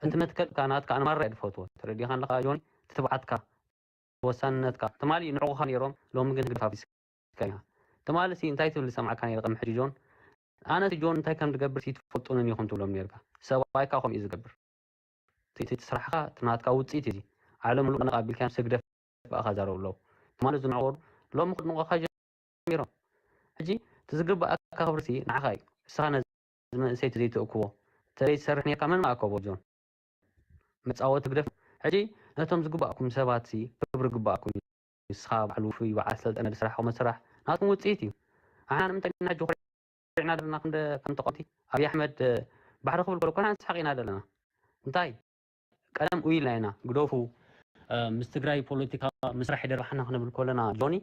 እቲ መትከልካ ናትካ ኣነ ማራ እየ ዝፈትዎ ተረዲኻ ኣለካ ጆኒ እቲ ትብዓትካ ወሳንነትካ ትማሊ ንዕቑኻ ነይሮም ሎሚ ግን ህግደፍ ኣፍሪስካ ኢኻ ትማሊ ሲ እንታይ ትብል ዝሰምዓካ ነይረ ቅድሚ ሕጂ ጆን ኣነ ሲ ጆን እንታይ ከም ዝገብር ሲ ትፈልጡንን ኢኹም ትብሎም ነይርካ ሰብኣይካ ከምኡ እዩ ዝገብር እቲ ስራሕኻ እቲ ናትካ ውፅኢት እዚ ዓለም ሙሉእ ነቓ ኣቢልካዮም ስግደፍ ብኣኻ ዛረቡ ኣለዉ ትማሊ ዝንዕቑ ሎሚ ክድንቑኻ ጀሚሮም ሕጂ እቲ ዝግባኣካ ክብርሲ ንዓኻ እዩ እስኻ ነዚ መንእሰይቲ ዘይትእክቦ ተዘይትሰርሕ ነርካ መን መኣከቦ ጆን መፃወቲ ግደፍ ሕጂ ነቶም ዝግባእኩም ሰባት ሲ ክብሪ ግባእኩም እዩ ንስኻ ባዕሉ ፍይ በዓል ሰልጠነ ዝስራሕ ኮመ ስራሕ ናትኩም ውፅኢት እዩ ኣሕና ንምንታይ ኢና ሕጂ ኮሪዕና ዘለና ከም ከም ተቆምቲ ኣብይ ኣሕመድ ባሕሪ ክብል ከሎ ኮና ንስሓቅ ኢና ዘለና እንታይ ቀደም ኡይልና ኢና ግደፉ ምስ ትግራይ ፖለቲካ ምስራሕ ይደርባሕና ክንብል ከለና ጆኒ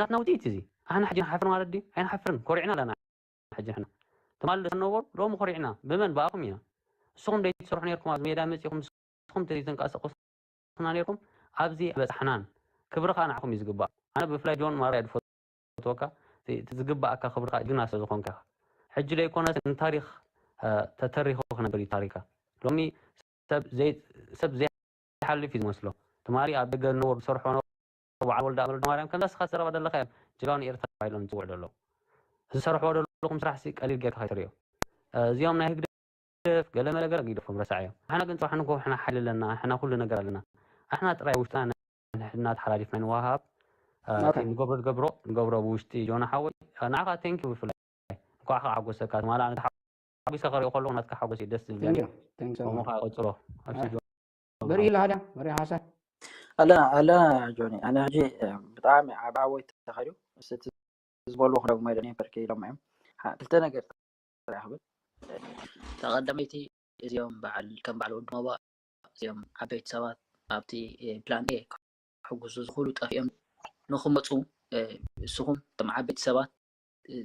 ናትና ውፅኢት እዚ ኣሕና ሕጂ ንሓፍር ማለት ድዩ ኣይንሓፍርን ኮሪዕና ኣለና ሕጂ ንሕና ትማሊ ዝነበሩ ሎሚ ኮሪዕና ብመን ብኣኹም ኢና ንስኹም ደይትሰርሑ ነርኩም ኣብዚ ሜዳ መፂኹም ንስኹም ተዘይተንቀሳቀሱና ነርኩም ኣብዚ ኣይበፃሕናን ክብርኻ ንዓኹም እዩ ዝግባእ ኣነ ብፍላይ ጆን ማራ እየ ዝፈትወካ ዝግባኣካ ክብርኻ ጅግና ስለዝኾንካ ኢኻ ሕጂ ደይኮነስ ንታሪክ ተተሪኹ ክነብር እዩ ታሪካ ሎሚ ሰብ ዘይሓልፍ እዩ ዝመስሎ ትማሊ ኣብ ደገ ዝነበሩ ዝሰርሖ በዓል ወልደ ኣመል ማርያም ከምዛ ስኻ ትዘረባ ዘለካ እዮም ጀጋኑ ኤርትራ ኢሎም ዝፅውዑ ዘለዉ ዝሰርሕዎ ዘለኹም ስራሕ ሲ ቀሊል ጌርካ ከይትሪኦ እዚኦም ናይ ህግደፍ ገለ መለ ገለ ግደፎም ረሳዕ እዮም ኣሕና ግን ፅባሕ ንጎ ሕና ሓይሊ ኣለና ሕና ኩሉ ነገር ኣለና ኣሕና ጥራይ ውሽጥና ንሕድና ተሓላሊፍና ንዋሃብ ንገብሮ ዝገብሮ ንገብሮ ብውሽጢ ጆና ሓወይ ንዓኻ ቴንኪ ብፍላይ እንኳዕ ከዓ ሓጎሰካ ትማሊ ኣነ ተሓጒሰ ከሪኦ ከለኹ ናትካ ሓጎስ እዩ ደስ ዝብለኒ ከምኡ ከዓ ቀፅሎ ኣብዚ በሪሂ ለሃዳ በሪሂ ሓሳብ ኣለና ኣለና ጆኒ ኣነ ሕጂ ብጣዕሚ ዓብ ዓወት ተኻይዱ እቲ ዝበልዎ ክደግሞ ኢለ ኔምበር ከ ኢሎም እዮም ክልተ ነገር ጥራሕ ክብል ተቐዳመይቲ እዚኦም በዓል ከም በዓል ወዲ ሞባ እዚኦም ዓበይቲ ሰባት ኣብቲ ፕላን ኤ ክሕግዙ ዝኽእሉ ጠፊኦም ንኽመፁ እስኹም እቶም ዓበይቲ ሰባት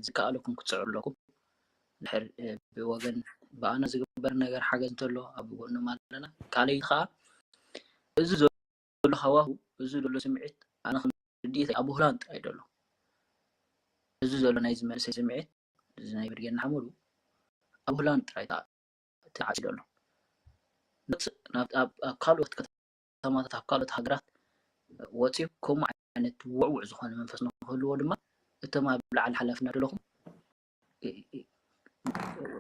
ዝከኣለኩም ክትፅዕሩ ኣለኩም ድሕር ብወገን ብኣና ዝግበር ነገር ሓገዝ እንተሎ ኣብ ጎኖም ኣለና ካልኣይቲ ከዓ እዚ ዘሎ ሃዋሁ እዚ ዘሎ ስምዒት ኣነ ከም ርድኢተይ ኣብ ሆላንድ ጥራይ ዘሎ እዚ ዘሎ ናይዚ መንእሰይ ስምዒት እዚ ናይ ብርጌድ ንሓመዱ ኣብ ሆላንድ ጥራይ ተዓፂ ዘሎ ኣብ ካልኦት ከተማታት ኣብ ካልኦት ሃገራት ወፂኡ ከምኡ ዓይነት ውዕውዕ ዝኾነ መንፈስ ንክህልዎ ድማ እቶም ኣብ ላዕሊ ሓላፍነት ዘለኹም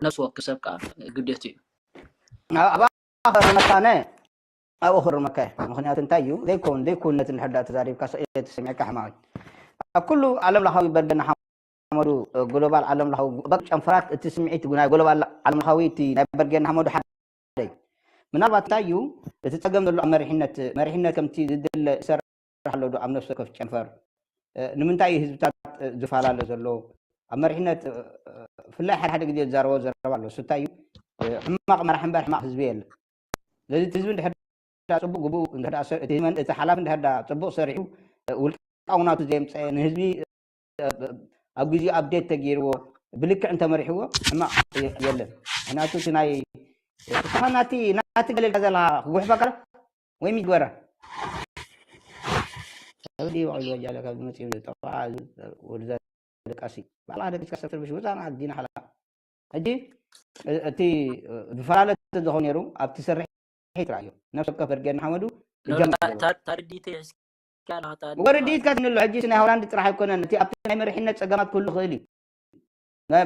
ነፍሲ ወከፍ ሰብ ከዓ ግዴቱ እዩ ኣብኣ ክርመካነ ኣብኡ ክርመካ ምክንያቱ እንታይ እዩ ዘይኮን ዘይኮነት ንሕዳ ተዛሪብካ ስእለ ተሰሚዕካ ሕማዊ ኣብ ኩሉ ዓለም ለኻዊ በርገ ንሓመዱ ግሎባል ዓለም ለኻዊ ጨንፈራት እቲ ስምዒት ናይ ግሎባል ዓለም ለኻዊ እቲ ናይ በርገ ንሓመዱ ሓደ ምናልባት እንታይ እዩ እቲ ፀገም ዘሎ ኣብ መሪሕነት መሪሕነት ከምቲ ዝድለ ይሰርሕ ኣሎ ዶ ኣብ ነፍሲ ወከፍ ጨንፈር ንምንታይ እዩ ህዝብታት ዝፈላለ ዘሎ ኣብ መሪሕነት ብፍላይ ሓደ ሓደ ግዜ ዝዛረቦ ዘረባ ኣሎ እሱ እንታይ እዩ ሕማቕ መራሕ እምበር ሕማቕ ህዝቢ የለ ስለዚ እቲ ህዝቢ እንድሕር ፅቡቅ ግብኡ እንድሕር እቲ ሓላፊ እንድሕር ፅቡቅ ሰሪሑ ውልቃዊ ናቱ ዘየምፀ ንህዝቢ ኣብ ግዜኡ ኣብዴት ተገይርዎ ብልክዕ እንተመሪሕዎ ሕማቕ የለን ምክንያቱ እቲ ናይ እስኻ ናቲ ናቲ ገለልካ ዘለካ ክጉሕፈካ ወይ ሚግበራ ሰብ ድዩ በቒሉ ወጃለ ካብ ዝመጽእ ይብል ጠቋ ወድዛ ደቃሲ ባዕላ ደቂስካ ሰብ ትርብሽ ውፃእ ንዓት ዲና ሓላ ሕጂ እቲ ዝፈላለ ተዝኾን ነይሩ ኣብቲ ስርሒት ርኣዮ ነፍሲ ወከፍ በርጌድ ንሓመዱ እጃም ኣለዎ። ታርዲት ሒዝካ ኣለኻ። ወርዲትካ ትንሎ ሕጂ ናይ ሆላንድ ጥራሕ ኣይኮነን። እቲ ኣብቲ ናይ መሪሕነት ፀገማት ክህሉ ክእል እዩ።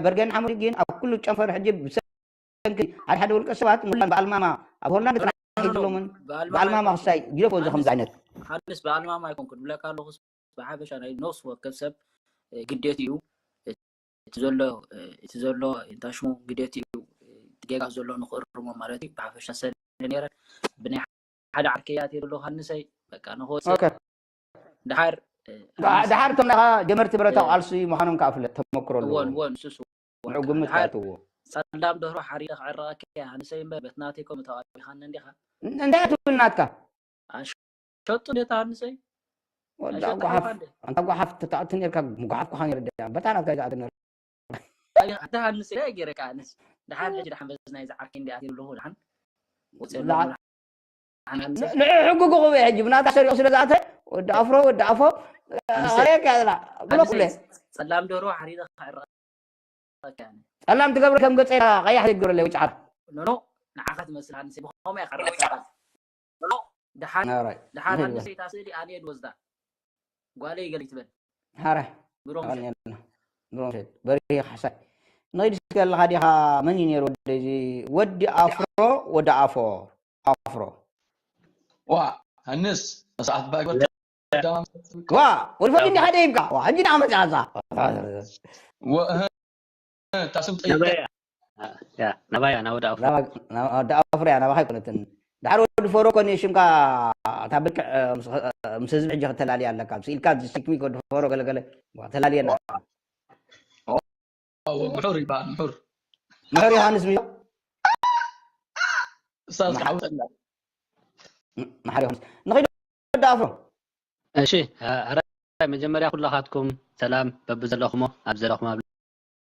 በርጌድ ንሓመዱ ግን ኣብ ኩሉ ጨንፈር ሕጂ ብሰንኪ ሓደ ሓደ ውልቀ ሰባት ሙላን በኣልማማ ኣብ ሆላንድ ጥራሕ ሒዝሎምን በኣልማማ ክሳይ ግደፎ እዚ ከምዚ ዓይነት ሃንስ በኣልማማ ኣይኮንኩን ብለካ ኣለኹ። ብሓፈሻ ናይ ነፍሲ ወከፍ ሰብ ግዴት እዩ። እቲ ዘሎ እቲ ዘሎ እንታይ ሽሙ ግዴት እዩ። እቲ ጌጋ ዘሎ ንክእርሞ ማለት እዩ። ብሓፈሻ ሰለ ነረ ብናይ ሓደ ዓርከይ ኣትየ ዘለኹ ሃንሰይ በቃ ንክወፅእ ኦኬ። ድሓር ዳ- ድሓር እቶም ናኻ ጀመርቲ ብረታዊ ቃልሲ ምዃኖም ከዓ ፍለጥ ተመክሮ ኣለዎ። ወን ወን ስሱ ንዑ ግምት ድሓር ካእትዎ ጸላም ደርሆ ሓሪደ ክዕረቐካ እየ ሃንሰይ እምበር በቲ ናተይ ኮ ምተዋቢኻኒ እንዲኻ። እንታይ ትብል ናትካ ሸጡ እንዴት ሃንሰይ ወላ ሸጡ ጓሓፍ ሓፋ እንዴ ኣንታ ጓሓፍ ተታዕቲ ነርካ ጓሓፍ ክኻ ነርዳ በታ ናትካ ዝኣትነ ኣይ ኣታ ሃንሰይ ገይረካ ኣነስ ድሓን ሕጂ ድሓን በዚ ናይ ዝዓርከይ እንዲ ኣትየ ኣለኹ ድሓን ወፅየ ላ- ኣለኹ ድሓን ሃንሰይ ንዑ ሕጉጉ ክበ ሕጂ ብናታ ሰሪቑ ስለ ዝኣተ ወዲ ኣፍሮ ወዲ ኣፎ ኣንሰ- ኣሬካ ዘላ ብሎ ኩለ ጸላም ደርሆ ሓሪደ ክዕረቐካ እየ። ጸላም ትገብረ ከም ገጸ ቀያሕ ዘይትገብረለይ ውጭዓር ኖኖ ንዓኻ ትመስል ሃንሰይ ብኸመይ እያ ክዕረቐካ ድሓን ናራይ ድሓን ይበል። ሃንሰይ እታ ስእሊ ኣነ እየ ዝወስዳ ጓለይ ገለ ይትበል ሓረ ብሮም ኣኔና ብሮም ሸት በሪህ ሓሳይ ንኸይድ እስከ ኣለኻ ዲኻ መን እዩ ነይሩ ወደዚ ወዲ ኣፍሮ ወዲ ኣፎ ኣፍሮ ዋ ኣንስ መስዓት ባይ ወዲ ኣዳም ዋ ወዲ ፈቂ እንዲኻ ደይብካ ዋ ሕጂ ዳ መፅኣዛ ወእህ ታስም ጠይቀ ናባያ ያ ናባያ ናወዳ ኣፍሮ ወዲ ኣፍሮ እያ ናባኻ ኣይኮነትን ዳሕር ወዲ ፈሮ ኮኒ ሽምካ እታ ብልክዕ ምስ ህዝቢ ሕጂ ክተላልያ ኣለካ ስኢልካ ዲስትሪክት ሚክ ወዲ ፈሮ ገለገለ ተላልየና ምሑር ይበሃል ምሑር ምሕር ዮሃንስ ምዮ እሳዝ ክሓውጠላ መሓር ዮሃንስ ንኸይድ ወዲ ኣፍሮ እሺ ኣረ መጀመርያ ኩላኻትኩም ሰላም በብዘለኹሞ ኣብ ዘለኹም ኣብ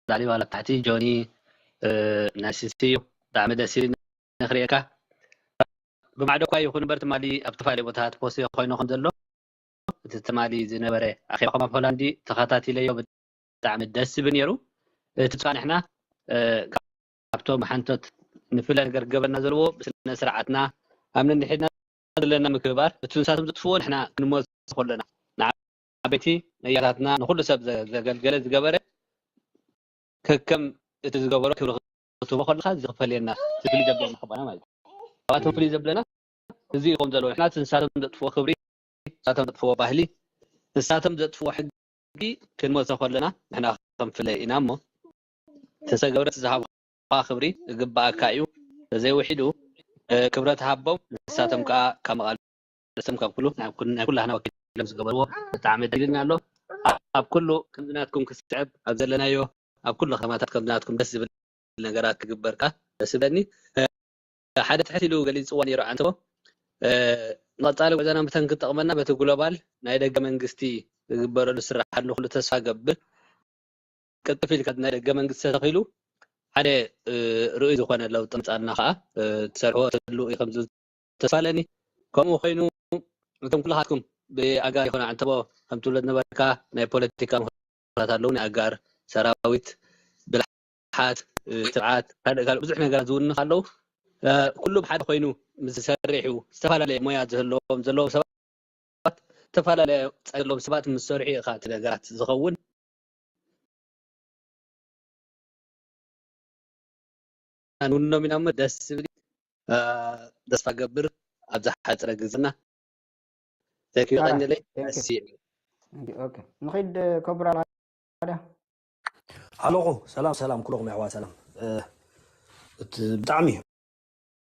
ላዕሊ ዋላ ታሕቲ ጆኒ ናሲሲ እዩ ብጣዕሚ ደስ ኢሉ ንክርእየካ ብማዕዶ እኳ ይኹን እምበር ትማሊ ኣብ ዝተፈላለዩ ቦታት ፖስት ኮይኑ ከም ዘሎ እቲ ትማሊ ዝነበረ ኣኼባኹም ኣብ ሆላንዲ ተኸታቲለዮ ብጣዕሚ ደስ ዝብል ነይሩ እቲ ፃንሕና ካብቶም ሓንቶት ንፍለ ነገር ገበርና ዘለዎ ብስነ ስርዓትና ኣብ ነንሕድና ዘለና ምክብባር እቲ ንሳቶም ዘጥፍዎ ንሕና ክንሞት ከለና ንዓበይቲ ነያታትና ንኩሉ ሰብ ዘገልገለ ዝገበረ ከከም እቲ ዝገበሮ ክብሪ ክትህቦ ከለካ ዝኽፈል የና ፍልይ ዘብለና ክባና ማለት እዩ ካብኣቶም ፍልይ ዘብለና እዚ ይኾም ዘለዎ ንሕና እቲ ንሳቶም ዘጥፍዎ ክብሪ ንሳቶም ዘጥፍዎ ባህሊ ንሳቶም ዘጥፍዎ ሕጊ ክንሞት ከለና ንሕና ክንፍለ ኢና እሞ ተሰገብረ ዝሃብካ ክብሪ ዝግባኣካ እዩ ተዘይውሒዱ ክብረት ሃቦም ንሳቶም ከዓ ካብ መቓልስቶም ካብ ኩሉ ናይ ኩላህና ወኪሎም ዝገበርዎ ብጣዕሚ ደሊልና ኣሎ ኣብ ኩሉ ከምዚ ናትኩም ክስዕብ ኣብ ዘለናዮ ኣብ ኩሉ ከተማታት ከምዚ ናትኩም ደስ ዝብል ነገራት ክግበርካ ደስ ይብለኒ ሓደ ትሕት ኢሉ ገሊፅዎ ነይሩ ዓንተቦ ንቐፃሊ ጉዕዞና ምተን ክጠቕመና በቲ ግሎባል ናይ ደገ መንግስቲ ዝግበረሉ ዝስራሓሉ ኩሉ ተስፋ ገብር ቅልጥፍ ኢልካ ናይ ደገ መንግስቲ ተተኺሉ ሓደ ርኡይ ዝኾነ ለውጢ ምፃና ከዓ ትሰርሖ ትልኡ እዩ ከምዚ ተስፋ ኣለኒ ከምኡ ኮይኑ እቶም ኩልኻትኩም ብኣጋ ይኮነ ዓንተቦ ከም ትብሎ ዝነበርካ ናይ ፖለቲካ ምክራት ኣለዉ ናይ ኣጋር ሰራዊት ብልሓት ትብዓት ካልእ ካልእ ብዙሕ ነገራት ዝውንኽ ኣለዉ ኩሉ ብሓደ ኮይኑ ምስ ዝሰርሕ እዩ ዝተፈላለየ ሞያ ዝህለዎም ዘለዎም ሰባት ዝተፈላለየ ፃ ዘለዎም ሰባት ምስ ዝሰርሑ እዩ እቲ ነገራት ዝኸውን ንውኖም ኢና እሞ ደስ ዝብል ተስፋ ገብር ኣብዛ ሓፅረ ግዝና ተኪዩ ቀንለይ ደስ ይብል ንኸይድ ከቡር ኣላ ኣለኹ ሰላም ሰላም ኩለኹም ኣሕዋት ሰላም እቲ ብጣዕሚ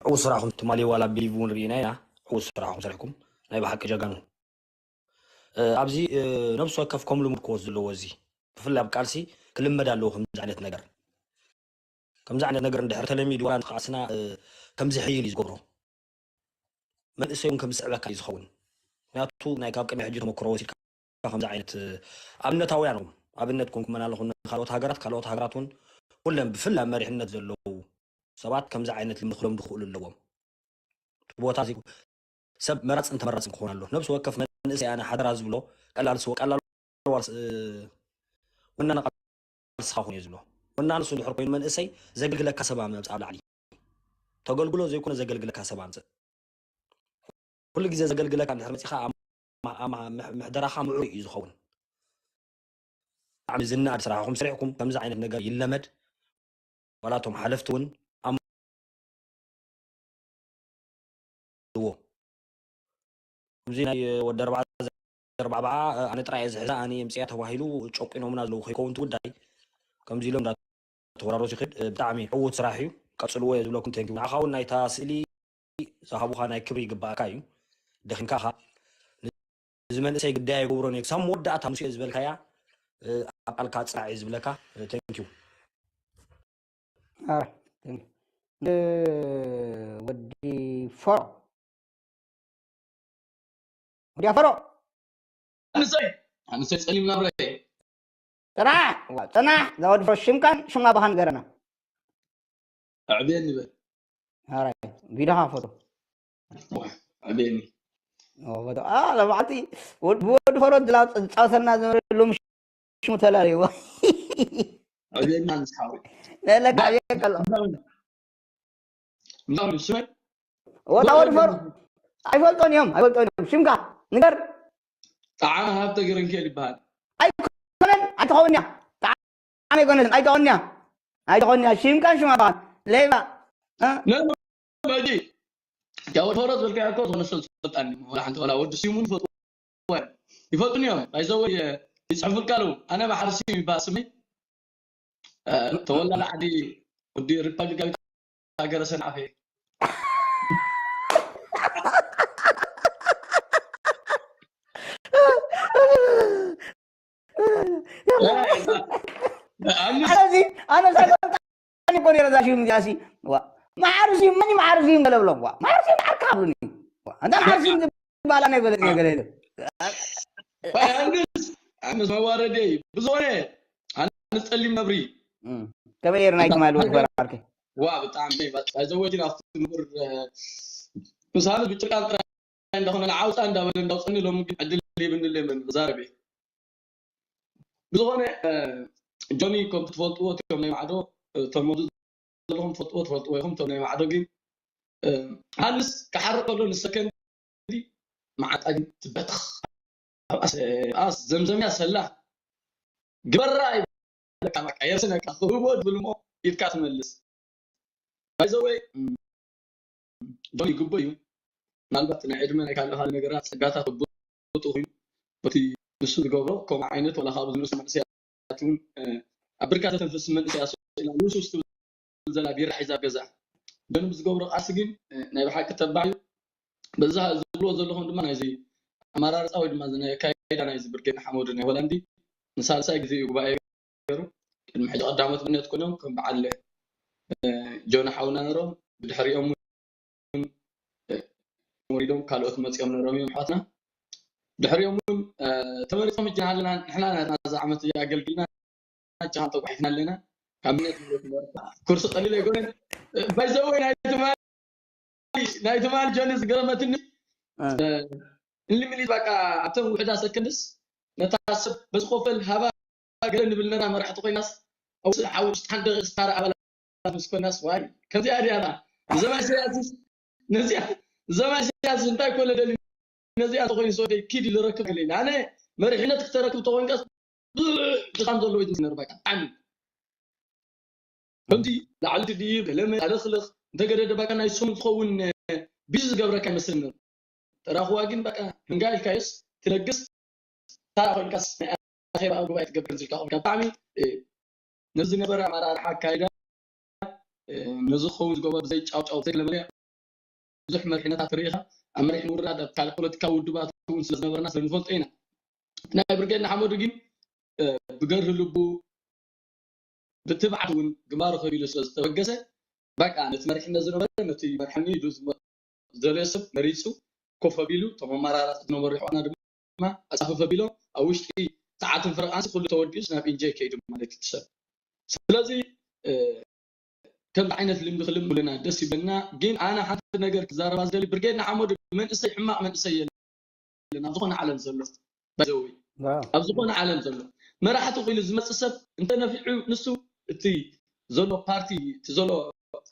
ዕው ስራኹም ትማሊ ዋላ ብሊቭ እውን ርኢና ኢና ዕው ስራኹም ሰሪሕኩም ናይ ብሓቂ ጀጋኑ ኣብዚ ነብሲ ወከፍ ከም ልሙድ ክወስድ ዘለዎ እዚ ብፍላይ ኣብ ቃልሲ ክልመድ ኣለዎ ከምዚ ዓይነት ነገር ከምዚ ዓይነት ነገር እንድሕር ተለሚዱ ዋላ ንቃልስና ከምዚ ሕይል እዩ ዝገብሮ መንእሰይ እውን ከም ዝስዕበካ እዩ ዝኸውን ምክንያቱ ናይ ካብ ቅድሚ ሕጂ ተመክሮ ወሲድካ ከምዚ ዓይነት ኣብነታውያን እዮም ኣብነት ኮንኩመን ኣለኹ ካልኦት ሃገራት ካልኦት ሃገራት እውን ኩለን ብፍላይ መሪሕነት ዘለዉ ሰባት ከምዚ ዓይነት ልምዲ ክለምዱ ክኽእሉ ኣለዎም እቲ ቦታ ሰብ መራፅን ተመራፅን ክኾን ኣሎ ነብሲ ወከፍ መንእሰይ ኣነ ሓደራ ዝብሎ ቀላል ስወ ቀላል ዋልስ ወናነ ቃልስኻ ኩን እዩ ዝብሎ። ወናነ ንሱ ድሕር ኮይኑ መንእሰይ ዘገልግለካ ሰብ ኣምፅእ ኣብ ላዕሊ። ተገልግሎ ዘይኮነ ዘገልግለካ ሰብ ኣምፅእ። ኩሉ ግዜ ዘገልግለካ እንድሕር መፂኻ ኣማ- ኣማ- ምሕ- ምሕደራኻ ምዕሩይ እዩ ዝኸውን። ብጣዕሚ ዝነኣድ ስራሕኹም ስሪሕኩም ከምዚ ዓይነት ነገር ይለመድ። ዋላ እቶም ሓለፍቲ እውን ኣምዎ። እዚ ናይ ወዲ ኣርባዓ ዘርባዕባዓ ኣነ ጥራይ እየ ዝሕዛ ኣነ የምፅያ ተባሂሉ ጨቂኖምና ዘለዉ ከይከውን እቲ ጉዳይ ከምዚ ኢሎም እንዳተወራረሱ ይኸድ። ብጣዕሚ ዕዉት ስራሕ እዩ ቀፅልዎ እየ ዝብለኩም። ቴንኪዩ። ንዓኻ እውን ናይታ ስእሊ ዝሃቡኻ ናይ ክብሪ ይግባእካ እዩ። ደኺምካ ኢኻ። እዚ መንእሰይ ግዳይ ኣይገብሮን እየ ክሳብ መወዳእታ ምስ ዝበልካያ ኣብ ቃልካ ፅናዕ እየ ዝብለካ። ቴንኪዩ። ኣረ፣ ቴንኪዩ። ወዲ ፈሮ ወዲ ፈሮ ኣንሰይ ኣንሰይ ፀሊም ናብረ ፅናሕ ዋ፣ ፅናሕ። እዛ ወዲ ፈሮ ሽምካን ሽማ ባኻን ገረና። ኣዕብየኒ በል። ኣረ፣ ቪድዮኻ ፈቶ ኣዕብየኒ። ኦ፣ ፈቶ። ኣ፣ ለባዕቲ ወድ- ብወዲ ፈሮ ዝላ- ዝፃወተና ዝነበረ ሎም ሽሙ ተላለይዎ። ኣዕብየኒ ኣንስሓዊ ለካ ዕብየ ከሎ እንዳው ስመይ ወታ ወዲ ፈሮ ኣይፈልጦን እዮም፣ ኣይፈልጦን እዮም። ሽምካ ንገር። ጣዕመ ሃብተ ገረንኬል ይበሃል። ኣይኮነን፣ ኣይትኸውን እያ። ጣዕመ ኣይኮነትን፣ ኣይትኸውን እያ። ኣይትኸውን እያ። ሽምካን ሽማ ባኻን ሌባ። እ? ነዚ መጂ ያው ፈሮ ዝበልካዮ እኮ ዝኾነ ሰብ ዝፈልጣኒ ወላ ሓንቲ ወላ ወዲ ስዩም እውን ይፈልጥዎ እዮም። ይፈልጡኒ እዮም። ኣይዘወ ይፅሕፉልካ ኣለዉ። ኣነ ባሕሪ ስዩም ይበሃል ስመይ። እ፣ ተወላዲ ዓዲ ወዲ ሪፓብሊካዊት ሃገረ ሰንዓፈ እየ። ኣነዚ ኣነ ሳይፈልጣኒ እኮ ነረ ዛ ሽም እዚኣ ሲ ዋ፣ መሓሪ ስዩም መን እዩ መሓሪ ስዩም ገለ ብሎም ዋ፣ መሓሪ ስዩም ዓርካ ብሉኒ ዋ፣ እንታ መሓሪ ስዩም ዝበሃል ኣነ ይበለጽ እየ ገለ ኢሉ ኣንስ ኣንስ መዋረደይ ብዝኾነ ኣንስ ጸሊም ነብሪ እም፣ ከመይ ነይሩ ናይ ትማሊ ወዲ ፈራርኪ ዋ ብጣዕሚ ባይዘወጅን ኣብቲ ንቡር ምሳሉ ብጭቃ ጥራይ እንዳኾነ ንዓውፃ እንዳበለ እንዳውፅኒ ሎሚ ግን ዕድል ይብኒ ለምን ዛረቤ ብዝኾነ እ፣ ጆኒ ከም ትፈልጥዎ እቶም ናይ ማዕዶ እ፣ ተመዱ ዘለኹም ትፈልጥዎ ትፈልጥዎ ኢኹም እቶም ናይ ማዕዶ ግን እ፣ ሃንስ ክሓርቅ ከሎ ንሰከንዲ መዓጣ ግን ትበትኽ ኣብ ኣስ- ኣስ ዘምዘምያ ሰላ ግበራ ይብለካ በቃ የርስነካ ክህቦ ትብል እሞ ኢድካ ትመልስ ባይዘወይ ጆኒ ግቡእ እዩ ምናልባት ናይ ዕድመ ናይ ካልእ ካልእ ነገራት ፀጋታት ብጡ ኮይኑ በቲ ንሱ ዝገብሮ ከምኡ ዓይነት ወላ ካብኡ ዝንእሱ መንእሰያት እውን ኣብ ብርካ ተተንፍስ መንእሰያት ስኢና ንሱ ትብል ዘላ ቢራ ሒዛ ኣብ ገዛ ደኑ ብዝገብሮ ቃልሲ ግን ናይ ብሓቂ ተባዕ እዩ በዛ ዝብልዎ ዘለኹም ድማ ናይዚ ኣመራርፃ ወይ ድማ ናይ ኣካይዳ ናይዚ ብርጌድ ሓመዱ ናይ ሆላንዲ ንሳልሳይ ግዜ እዩ ጉባኤ ገይሩ ቅድሚ ሕጂ ቀዳሞት ብነት ኮይኖም ከም በዓል ጆና ሓውና ነሮም ብድሕሪኦም እውን ወሪዶም ካልኦት መፂኦም ነሮም እዮም ኣሕዋትና ድሕሪኦም እውን ተመሪፆም እጅ ኣለና ንሕና ናትና ዛ ዓመት ኣገልግልና ቻን ተጓሒፍና ኣለና ካብ ምነት ኩርሲ ቀሊል ኣይኮነን ባይዘወይ ናይ ትማሊ ናይ ትማሊ ጆኒ ዝገረመትኒ እንልምሊ በቃ ኣብተን ውሕዳ ሰከንድስ ነታ ሰብ በዝኮፈል ሃባ ገለ ንብል ነራ መራሕቲ ኮይናስ ኣብ ውሽጢ ሓንቲ ደቂቅ ስታር ኣባላት ምስ ኮናስ ዋይ ከምዚኣ ድያ እዛ ንዘማይ ሰያስስ ነዚኣ ዘማይ ሰያስስ እንታይ ኮለ ደሊ ነዚኣ ተኮይኑ ሰወደይ ኪድ ኢሉ ረክብ ገለ ኢለ ኣነ መሪሕነት ክተረክብ ተኮይንካስ ብዙሕ ድኻም ዘለዎ እዩ ዝመስል ነሩ በቃ ብጣዕሚ ከምዚ ላዕሊ ትድይብ ለመ ኣለኽልኽ እንተገደደ በቃ ናይ ስሙ ዝኸውን ቢዚ ዝገብረካ ይመስል ነሩ ተራኽዋ ግን በቃ ህንጋ ኢልካዮስ ትለግስ ታራ ኮይንካስ ናይ ኣኼባ ኣብ ጉባኤ ትገብር ዝልካ ኮይንካ ብጣዕሚ ነዚ ዝነበረ ኣመራርሓ ኣካይዳ ነዚ ክኸውን ዝገበሩ ዘይጫውጫው ዘይለመደ ብዙሕ መሪሕነታት ርኢኻ ኣብ መሪሕ ምውራድ ኣብ ካልእ ፖለቲካዊ ውድባት እውን ስለ ዝነበርና ስለ ንፈልጦ ኢና ናይ ብርጌድ ንሓመዱ ግን ብገርህ ልቡ ብትብዓት እውን ግንባሩ ከቢሉ ስለ ዝተበገሰ በቃ ነቲ መሪሕነት ዝነበረ ነቲ መርሐኒ ኢሉ ዝደለዮ ሰብ መሪፁ ኮፍ ኣቢሉ እቶም ኣመራርፃ ዝነበሩ ይሕዋና ድማ ኣፃፍፍ ኣቢሎም ኣብ ውሽጢ ሰዓትን ፍረቓንሲ ኩሉ ተወዲኡስ ናብ ኢንጀይ ከይዱ ማለት እዩ ሰብ ስለዚ ከምዚ ዓይነት ልምዲ ክልምድ ዘለና ደስ ይብለና ግን ኣነ ሓንቲ ነገር ክዛረባ ዝደሊ ብርጌድ ንሓመዱ መንእሰይ ሕማቕ መንእሰይ የለ የለን ኣብ ዝኾነ ዓለም ዘሎ ባይዘወይ ኣብ ዝኾነ ዓለም ዘሎ መራሕቲ ኮይኑ ዝመፅእ ሰብ እንተነፊዑ ንሱ እቲ ዘሎ ፓርቲ እቲ ዘሎ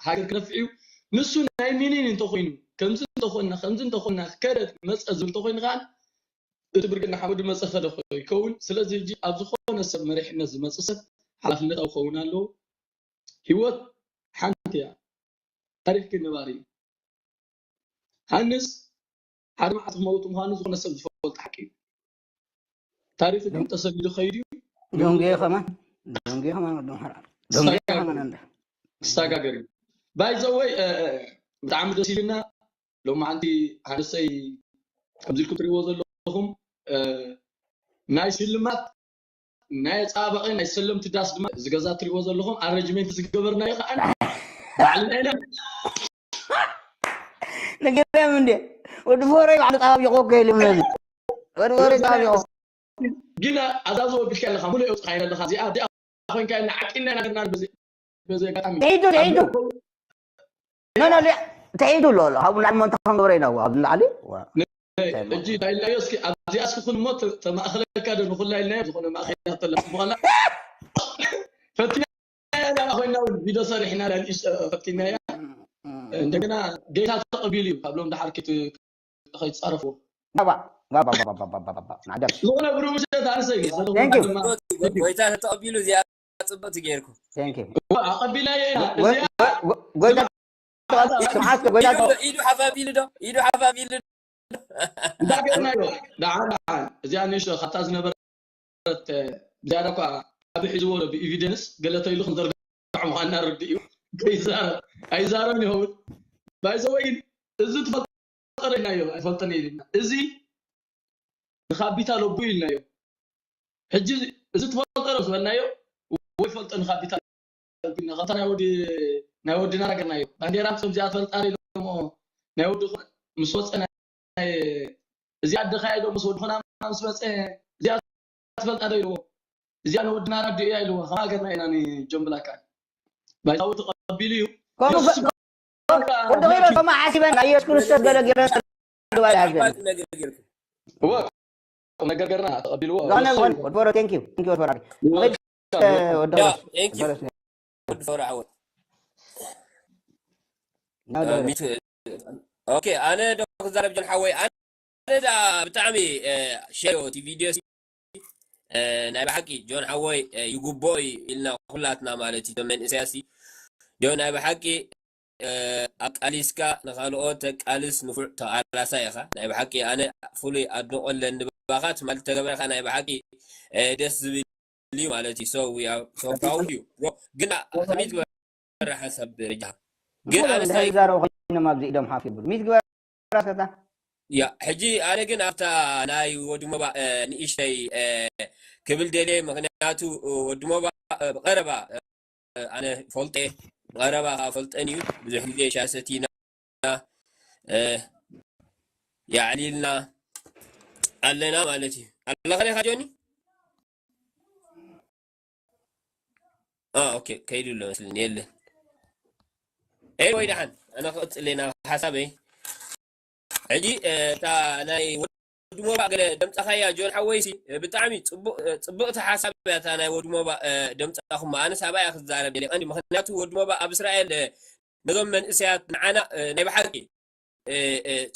ሃገር ክነፍዕ እዩ። ንሱ ናይ ሚኒን እንተኮይኑ ከምዚ እንተኮንና ከምዚ እንተኮንና ከደት መፀ ዝብል እንተኮይኑ ከዓ እቲ ብርግና ሓመዱ መፀ ከደ ይከውን። ስለዚ ሕጂ ኣብ ዝኾነ ሰብ መሪሕነት ዝመፅእ ሰብ ሓላፍነታዊ ክኸውን ኣለዎ። ህይወት ሓንቲ እያ። ታሪኽ ግን ነባሪ እዩ። ሃንስ ሓደ መዓልቲ ክመውት ምዃኑ ዝኾነ ሰብ ዝፈልጦ ሓቂ እዩ። ታሪኽ ግን ተሰኒዱ ከይዱ እዩ። ዶንጌ ከማን ዶንጌ ከማን ወዶም ሓራ ዶንጌ ከማን እንዳ ክሰጋገር እዩ። ባይዘወይ ብጣዕሚ ደስ ኢልና ሎማዓንቲ ሃንሰይ ከምዚ ኢልኩም ትሪእዎ ዘለኹም ናይ ሽልማት ናይ ኣፀባባቂ ናይ ሰለምቲ ዳስ ድማ እዚ ገዛ ትሪእዎ ዘለኹም ኣረጅመንት ዝገበርናዮ ከዓ ባዕልና ኢና ነገርም እንዴ ወዲ ፎረይ ባዕሉ ጣባቢቆ ከይልም ነዚ ወዲ ፎረይ ጣባቢቆ ግን ኣዛዝ ወቢልካ ኣለካ ሙሉእ የውፅካ ኢለ ኣለካ እዚኣ እዚኣ ኮይንካ ኢልና ዓቂልና ኢና ገርና በዚ በዚ ኣጋጣሚ ተሒዱ ተሒዱ ኖ ኖ ተሒዱ ኣሎ ኣሎ ካብ ንላዕሊ መን ተኸንገብረ ኢና ኣብ ንላዕሊ ሕጂ እንታይ ኢልናዮ እስኪ ኣብዚኣ እስኪ ኩን እሞ ተማእኽለካ ዶ ንኩላ ኢልናዮ ዝኾነ ማእኸላ ተላ ፅቡቐላ ፈቲና ኮይና እውን ቪድዮ ሰሪሕና ንእሽ ፈቲናያ እንደገና ጌታ ተቐቢሉ እዩ ካብ ሎም ድሓር ከይትፃረፍዎ ዝኾነ ብሩምሸት ኣንሰይ ጎይታ ተቐቢሉ እዚኣ ፅብቕቲ ገይርኩ ኣቐቢልናዮ ኢና ጎይታ ኢዱ ሓፋፍ ኢሉ ዶ ኢዱ ሓፋፍ ኢሉ ዶ እንዳገርናዮ ደዓን ደዓን እዚኣ ንእሽቶ ካብታ ዝነበረት ዝያዳ እኳ ዓቢ ሒዝዎ ኣሎ ብኤቪደንስ ገለ ተይሉ ክንዘርግሖ ምዃንና ርድእ እዩ ከይዛረብ ኣይዛረብን ይኸውን ባይዘወይ ግን እዚ ትፈልጦ ኢልናዮ ኣይፈልጦን ኢልና እዚ ንካቢታል ኣቦ ኢልናዮ ሕጂ እዚ ትፈልጦ ዶ ዝበልናዮ ወይ ፈልጦ ንካቢታል ኢልና ከምታ ናይ ወዲ ናይ ወድና ገርናዮ ባንዴራ ምስ እዚኣ ትፈልጣ ዶ ኢሎሞ ናይ ወዲ ምስ ወፀ ናይ እዚኣ ኣደኻ ኢሎ ምስ ወድኾና ምስ መፀ እዚኣ ትፈልጣ ዶ ኢልዎ እዚኣ ንወድና ረድእ እያ ኢልዎ ከማ ገርና ኢና ንጆምብላካ ባይታዊ ተቐቢሉ እዩ ከምኡ ገ- ወዲ ኺሮ ከምኡ ሓሲበን ናይ የሱስ ክርስቶስ ገለ ገይረ ባል ሓሲበን እወ ቁም ነገር ገርና ተቐቢልዎ ዝኾነ ዝኾነ ወድፈሮ ቴንክ ዩ ቴንክ ዩ ወድፈሮ ወዲ ኺሮ ወድፈሮ ዓወት ኦኬ ኣነ ዶ ክዛረብ ጆን ሓወይ ኣነ ዳ ብጣዕሚ ሸዮ እቲ ቪድዮ ናይ ብሓቂ ጆን ሓወይ ይጉቦ እዩ ኢልና ኩላትና ማለት እዩ መንእሰያሲ ጆን ናይ ብሓቂ ኣቃሊስካ ንካልኦት ተቃልስ ንፉዕ ተቃላሳይ ኢኻ ናይ ብሓቂ ኣነ ፍሉይ ኣድንቆ ኣለኒ ባኻ ትማል ተገበረካ ናይ ብሓቂ ደስ ዝብል እዩ ማለት እዩ so we are so proud you bro ግን ከመይ ዝበረ ሓሳብ ደረጃ ግን ኣነ እንታይ ይዛረቡ ኮይኖም ኣብዚ ኢዶም ሓፍ ይብሉ ሚት ግበራ ሰታ ያ ሕጂ ኣነ ግን ኣብታ ናይ ወዲ ሞባ ንእሽተይ ክብል ደልየ ምክንያቱ ወዲ ሞባ ብቀረባ ኣነ ፈልጠ ብቀረባ ከዓ ፈልጠን እዩ ብዙሕ ግዜ ሻሰቲና የዕሊልና ኣለና ማለት እዩ ኣለኸ ዲኻ ጆኒ ኦኬ ከይዱ ኣሎ መስልኒ የለን ኤል ወይ ደሓን ኣነ ክቕፅል እየ ናብ ሓሳበይ ሕጂ እታ ናይ ወዲ ሞባእ ገለ ደምፃኻያ ጆን ሓወይሲ ብጣዕሚ ፅቡቕቲ ሓሳብ እያ እታ ናይ ወዲ ሞባእ ደምፃኹማ ኣነስ ኣባያ ክዛረብ ደልየ ቀንዲ ምክንያቱ ወዲ ሞባእ ኣብ እስራኤል ነዞም መንእሰያት ንዓና ናይ ብሓቂ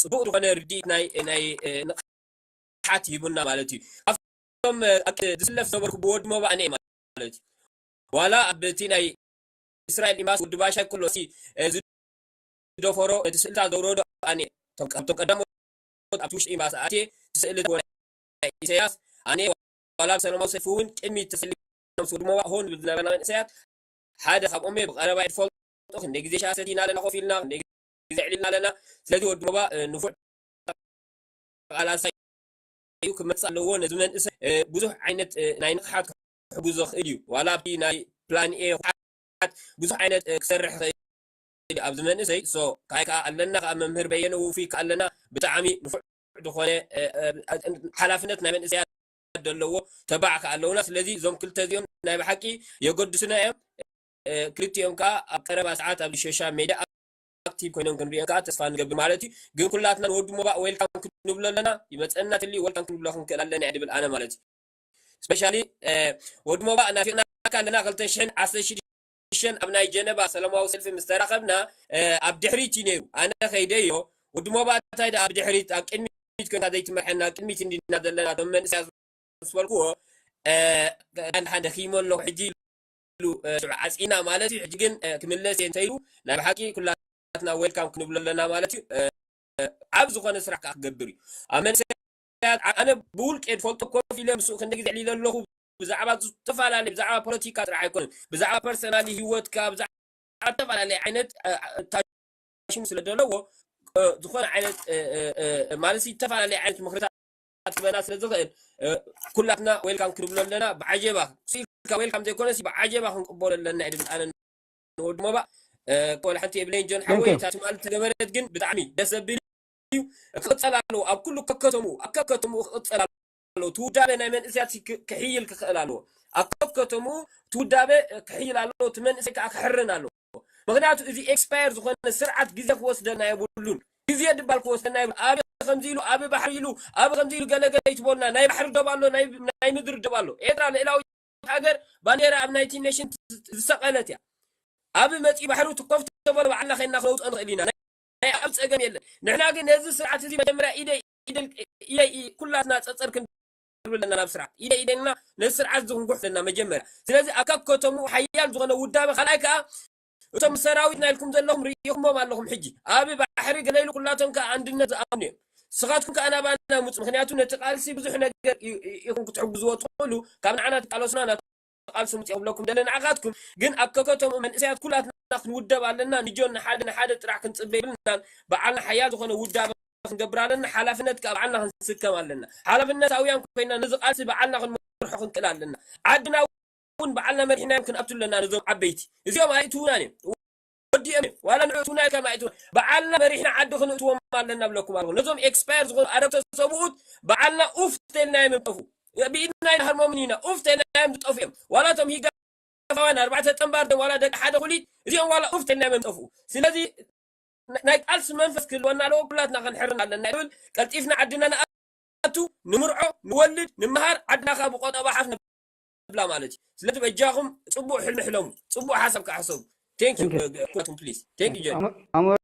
ፅቡቕ ዝኾነ ርድኢት ናይ ናይ ንቕሓት ሂቡና ማለት እዩ ካብቶም ዝስለፍ ነበርኩ ብወዲ ሞባእ እኔ ማለት እዩ ዋላ ኣብ እቲ ናይ እስራኤል ኢምባሲ ወዲ ባሻይ ኩሎ ዝደፈሮ እቲ ስእልታት ዘውረዶ ኣነ እቶም ቀዳሞት ኣብቲ ውሽጢ ኢምባሲ ኣትየ እቲ ስእሊ ናይ ኢሳያስ ኣነ ዋላ ብሰለማዊ ሰልፊ እውን ቅድሚ ተሰሊፎም ስውድሞባ ሆን ዝብል ዝነበርና መንእሰያት ሓደ ካብኦም እየ ብቐረባ እየ ዝፈልጦ ክንደይ ግዜ ሻሂ ሰቲና ኣለና ኮፍ ኢልና ክንደይ ግዜ ዕሊልና ኣለና ስለዚ ወዲ ሞባ ንፉዕ ተቓላሳይ እዩ ክመፅእ ኣለዎ ነዚ መንእሰይ ብዙሕ ዓይነት ናይ ንቕሓት ክሕግዞ ክእል እዩ ዋላ ኣብቲ ናይ ፕላን ኤ ብዙሕ ዓይነት ክሰርሕ ክእል ኣብዚ መንእሰይ so ካይ ከዓ ኣለና ከዓ መምህር በየነ ውፉይ ከዓ ኣለና ብጣዕሚ ንፉዕ ዝኾነ ሓላፍነት ናይ መንእሰያት ዘለዎ ተባዕ ከዓ ኣለውና ስለዚ እዞም ክልተ እዚኦም ናይ ብሓቂ የገድሱና እዮም ክልቲኦም ከዓ ኣብ ቀረባ ሰዓት ኣብ ሶሻል ሜድያ ኣክቲቭ ኮይኖም ክንሪኦም ከዓ ተስፋ ንገብር ማለት እዩ። ግን ኩላትና ንወዲ ሞባእ ዌልካም ክንብሎ ኣለና። ይመፀና ትሊ ዌልካም ክንብሎ ክንክእል ኣለና እየ ድብል ኣነ ማለት እዩ። ስፔሻሊ ወዲ ሞባእ ናፊቕናካ ኣለና። ክልተ ሽሕን ዓሰርተ ሽዱሽተን ኣብ ናይ ጀነባ ሰላማዊ ሰልፊ ምስ ተራኸብና ኣብ ድሕሪት እዩ ነይሩ። ኣነ ከይደዮ ወዲ ሞባእ እንታይ ደኣ ኣብ ድሕሪት ኣብ ቅድሚት ኮይንካ ዘይትመርሐና ኣብ ቅድሚት እንዲና ዘለና ቶም መንእሰያት ምስ በልክዎ ሓንደ ደኺሞ ኣለኹ ሕጂ ኢሉ ሽዑ ዓፂና ማለት እዩ። ሕጂ ግን ክምለስ እየ እንተኢሉ ናይ ብሓቂ ኩላትና ዌልካም ክንብሎ ኣለና ማለት እዩ። ዓብ ዝኾነ ስራሕ ከዓ ክገብር እዩ ኣብ መንእሰያት። ኣነ ብውልቂ ዝፈልጦ ኮፍ ኢለ ምስኡ ክንደ ግዜ ዕሊለ ኣለኹ። ብዛዕባ ዝተፈላለየ ብዛዕባ ፖለቲካ ጥራሕ ኣይኮነን፣ ብዛዕባ ፐርሰናሊ ህይወትካ ብዛዕባ ዝተፈላለየ ዓይነት ሽሙ ስለ ዘለዎ ዝኾነ ዓይነት ማለት ዝተፈላለዩ ዓይነት ምክርታት ክበና ስለ ዝኽእል ኩላትና ዌልካም ክንብሎ ኣለና። ብዓጀባ ስኢልካ ዌልካም ዘይኮነሲ ብዓጀባ ክንቅበሎ ኣለና እየ ድብል ኣነ ንወዲ ሞባእ። ወላ ሓንቲ የብለይን ጆን ሓወይ እታ ትማሊ ተገበረት ግን ብጣዕሚ ደስ ዘብል እዩ። ክቕፀል ኣለዎ ኣብ ኩሉ ከከተሙ ኣብ ከከተሙ ክቕፀል ኣለዎ። እቲ ውዳበ ናይ መንእሰያት ክሕይል ክኽእል ኣለዎ። ኣብ ከከተሙ እቲ ውዳበ ክሕይል ኣለዎ። እቲ መንእሰይ ከዓ ክሕርን ኣለዎ። ምክንያቱ እዚ ኤክስፓየር ዝኾነ ስርዓት ግዜ ክወስደና የብሉን። ግዜ ድባል ክወስደና የብሉ። ኣበ ከምዚ ኢሉ ኣበ ባሕሪ ኢሉ ኣበ ከምዚ ኢሉ ገለገለ ይትበሉና። ናይ ባሕሪ ደብ ኣሎ፣ ናይ ምድሪ ደብ ኣሎ። ኤርትራ ልእላዊ ሃገር ባንዴራ ኣብ ናይቲ ኔሽን ዝሰቐለት እያ። ኣብ መፂ ባሕሪ ትኮፍ ተበሎ ባዕልና ከይና ክነውፀ ንኽእል ኢና። ናይ ኣብ ፀገም የለን። ንሕና ግን ነዚ ስርዓት እዚ መጀመርያ ኢደይ ኢደይ ኢደይ ኩላትና ፀፀር ክንብል ኣለና ናብ ስርዓት ኢደይ ኢደይና ነዚ ስርዓት እዚ ክንጉሕ ዘለና መጀመርያ። ስለዚ ኣብ ካብ ከተሙ ሓያል ዝኾነ ውዳበ ካልኣይ ከዓ እቶም ሰራዊትና ኢልኩም ዘለኹም ርኢኹሞም ኣለኹም። ሕጂ ኣብ ባሕሪ ገለ ኢሉ ኩላቶም ከዓ ኣንድነት ዝኣምኑ እዮም። ንስኻትኩም ከዓ ናባና ምፁ። ምክንያቱ ነቲ ቃልሲ ብዙሕ ነገር ኢኹም ክትሕግዝዎ ትኽእሉ። ካብ ንዓና ትቃለሱና ቃልሲ ምፅእ ክብለኩም ደለ ንዓኻትኩም ግን ኣብ ከከተምኡ መንእሰያት ኩላትና ክንውደብ ኣለና። ንጆን ንሓደ ንሓደ ጥራሕ ክንፅበ ይብልናን። በዓልና ሓያል ዝኾነ ውዳበ ክንገብር ኣለና። ሓላፍነት ከዓ በዓልና ክንስከም ኣለና። ሓላፍነታውያን ኮይና ነዚ ቃልሲ በዓልና ክንመርሖ ክንክእል ኣለና። ዓድና እውን በዓልና መሪሕናዮም ክንኣቱ ኣለና። ነዞም ዓበይቲ እዚኦም ኣይእትውናን እዮም። ወዲኦም እዮም ዋላ ንእትውና ኢልካ ኣይእትውና። በዓልና መሪሕና ዓዲ ክንእትዎም ኣለና ብለኩም ኣለኹ። ነዞም ኤክስፓየር ዝኾኑ ኣረግተ ሰብኡት በዓልና ኡፍ ተልናዮም እዮም ጠፉ። ብኢድና ይንሃርሞምን ኢና ኡፍ ተልናዮም ዝጠፉ እዮም። ዋላ እቶም ሂጋፋውያን ኣርባዕተ ጠንባር ደም ዋላ ደቂ ሓደ ኩሊት እዚኦም ዋላ ኡፍ ተልናዮም እዮም ጠፉ። ስለዚ ናይ ቃልሲ መንፈስ ክህልወና ኣለዎ። ኩላትና ክንሕርን ኣለና ይብል። ቀልጢፍና ዓድና ንኣቱ ንምርዖ ንወልድ ንምሃር ዓድና ከዓ ብቆጠባ ሓፍ ነብላ ማለት እዩ። ስለዚ በጃኹም ፅቡቅ ሕልሚ ሕለሙ፣ ፅቡቅ ሓሳብ ከዓ ሕሰቡ። Thank you ኩላትኩም please thank you ጆን። ኣሞሬ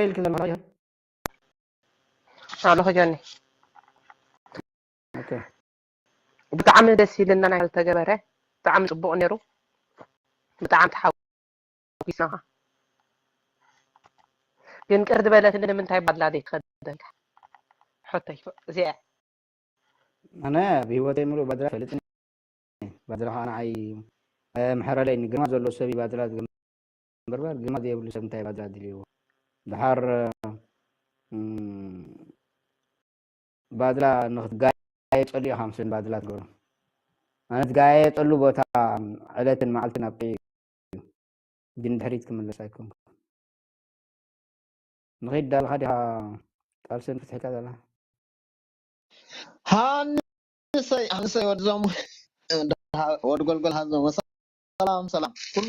ኢልክ ዘለኻ ኣለኹ ጆኒ። ብጣዕሚ ደስ ኢልና ናይ ዝተገበረ ብጣዕሚ ፅቡቅ ነይሩ። ብጣዕሚ ተሓጒስና። ግን ቅር ዝበለትኒ ንምንታይ ባድላ ዘይትኸደልካ? ሕቶይ እዚኣ። ኣነ ኣብ ህይወተይ ሙሉእ ባድላ ፈልጥኒ። ባድላ ከዓ ንዓይ ምሕረለይ ንግርማ ዘሎ ሰብ እዩ ባድላ ዝገብር እምበር ግርማ ዘየብሉ ሰብ እንታይ ባድላ ድልይዎ? ድሓር ባድላ ንክትጋየፀሉ ኢኻ ምስለን ባድላ ትገብሮ። ኣነ ትጋየፀሉ ቦታ ዕለትን መዓልትን ኣብቀይ እዩ። ግን ድሕሪት ክምለስ ኣይኮንኩ። ንኸይድ ዳልኻ ዲኻ ቃልስን ፍትሕካ ዘላ? ሃንሰይ ሃንሰይ ወድዞም ወዲ ጎልጎል ሃዞም ሰላም ሰላም ኩሉ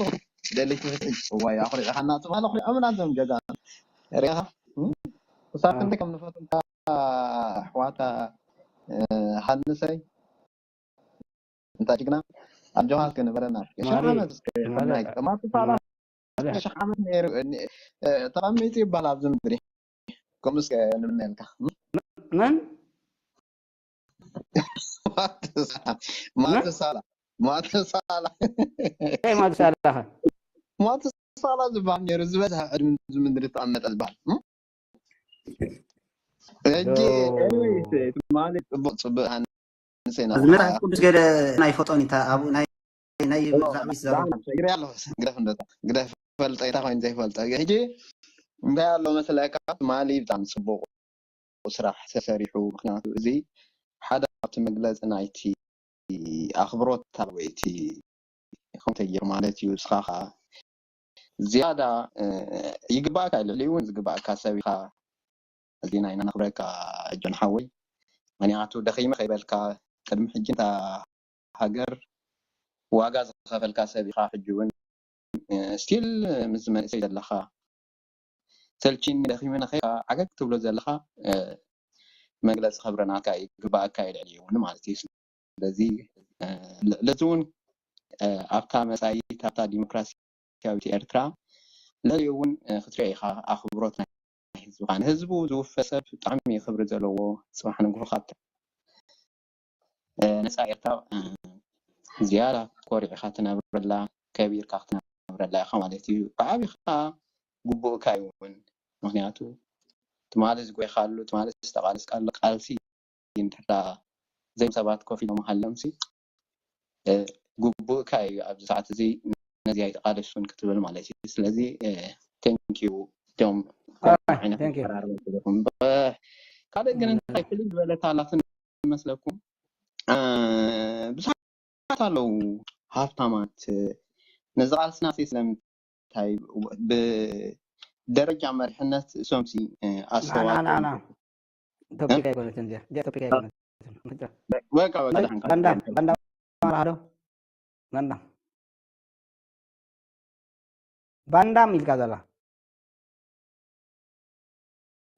ደሊት ፍትሒ። እዋይ ኣኹሪዕኻና ትማል ኣኹሪዖምና ዞም ጀጋኑ ሪኢኻ። ክሳብ ክንዲ ከም ንፈትካ ኣሕዋታ ሃንሰይ እንታ ጅግና ኣጆኻ እስከ ንበረና። ሸሕ ዓመት እስከ ማቱሳላ ሸሕ ዓመት ነይሩ ተቐሚጡ ይባሃል ኣብዚ ምድሪ። ከምኡ እስከ ንምነየልካ። መን? ማቱሳላ ማቱሳላ ማቱሳላ ማቱሳላ ዝበሃል ነይሩ ዝበዝሐ ዕድሚ እዚ ምድሪ ተቐመጠ ዝበሃል። ሕጂ ትማሊ ፅቡቅ ፅቡቅ ሃንሰ ኢና። መፅሓፍ ቅዱስ ገለ ናይ ፈጦን ኢታ ኣብኡ ናይ ናይ ዛዕባ ይዛረብ። ግደፍ እንደታ ግደፍ ፈልጠ ኢታ ኮይኑ ዘይፈልጠ ሕጂ እንታይ ኣሎ መስለካ? ትማሊ ብጣዕሚ ፅቡቅ ስራሕ ተሰሪሑ። ምክንያቱ እዚ ሓደ ካብቲ መግለፂ ናይቲ ኣኽብሮት ታልወይቲ ከምተይር ማለት እዩ። እስኻ ኸዓ ዝያዳ ይግባእካ ልዕሊ እውን ዝግባእካ ሰብ ኢኻ። እዚና ኢና ነኽብረካ ጆን ሓወይ። ምክንያቱ ደኺመ ከይበልካ ቅድሚ ሕጂ እታ ሃገር ዋጋ ዝኸፈልካ ሰብ ኢኻ። ሕጂ እውን ስቲል ምስ መንእሰይ ዘለኻ ሰልቺኒ ደኺሙኒ ከይካ ዓገግ ትብሎ ዘለኻ መግለፂ ክብሪ ናትካ እዩ፣ ግባእካ እዩ፣ ልዕሊ እውን ማለት እዩ። ስለዚ ልዕሊ እዚ እውን ኣብታ መፃኢት ኣብታ ዲሞክራሲያዊት ኤርትራ ልዕሊ እውን ክትሪኦ ኢኻ ኣኽብሮት ናይ ህዝብኻ። ንህዝቡ ዝውፈ ሰብ ብጣዕሚ እዩ ክብሪ ዘለዎ። ፅባሕ ንግሆ ካብ ነፃ ኤርትራ ዝያዳ ኮሪዕካ ትነብረላ፣ ከቢርካ ክትነብረላ ኢኻ ማለት እዩ። ብዓቢ ከዓ ግቡእካ እዩ እውን። ምክንያቱ ትማሊ ዝጎይኻሉ፣ ትማሊ ዝተቃለስካሉ ቃልሲ እንድሕር ዘይም ሰባት ኮፍ ኢሎም ሃለምሲ ግቡእካ እዩ ኣብዚ ሰዓት እዚ ነዚ ኣይተቃለስኩን ክትብል ማለት እዩ። ስለዚ thank you ጆን። ካልእ ግን እንታይ ፍልይ ዝበለት ኣላትን መስለኩም? ብዙሓት ኣለዉ ሃብታማት። ነዚ ቃልስና ሲ ስለምንታይ ብደረጃ መሪሕነት እሶምሲ ኣስተዋፅኦ ቶፒክ ኣይኮነትን እዚኣ፣ እዚኣ ቶፒክ ኣይኮነትን። በቃ በቃ ደሓን ባንዳም ባንዳም ኣራዶ ባንዳም ባንዳም ኢልካ ዘላ።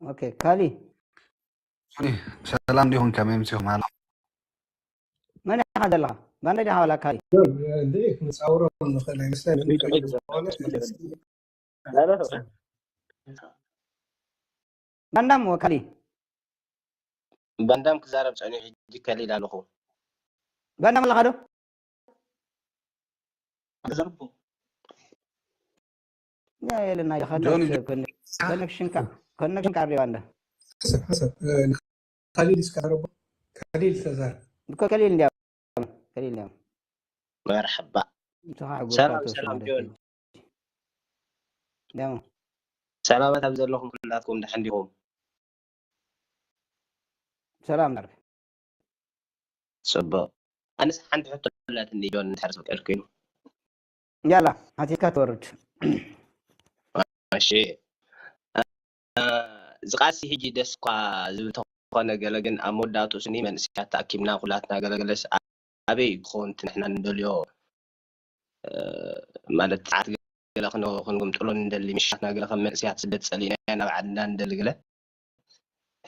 ኦኬ ካሊ ሰላም ዲኹም? ከመይ ምሲኹም? ኣላ መን ኢኻ ዘለኻ? ባንዳ ዲኻ ዋላ ካሊ? ክንፃውሮም ንኽእል ኣይመስለንን። ባንዳም ወካሊ ባንዳም ክዛረብ ጸኒሑ ሕጂ ከሊል ኣለኹ። ባንዳም ኣለኻ ዶ? የለና ጆኒ ኮኔክሽንካ ኮኔክሽንካ ኣሪባ እንዳ ሓሰብ ሓሰብ ካሊል እስካ ረቦ ካሊል ተዛር እኮ ከሊል እንዲያ ከሊል እንዲያ መርሐባ እንተኻ ሰላም ሰላም ጆን ደሞ ሰላማት ኣብ ዘለኹም ኩላትኩም ደሓን ዲኹም? ሰላም ዳር ጽቡቕ። ኣነስ ሓንቲ ሕቶ ኣላትኒ ጆን እንድሕር ዝፍቀድ ኮይኑ። ያላ ሓቲትካ ትወርድ እሺ ዝቃሲ ሕጂ ደስ እኳ ዝብል ተኾነ ገለ ግን ኣብ መወዳእትኡ ስኒ መንእስያት ተኣኪብና ኩላትና ገለገለስ ኣበይ ክኸውን እቲ ንሕና ንደልዮ ማለት ፃዓት ገለ ክንግምጥሎ ንደሊ ምሻትና ገለ ከም መንእስያት ስደት ፀሊእና ናብ ዓድና ንደሊ ገለ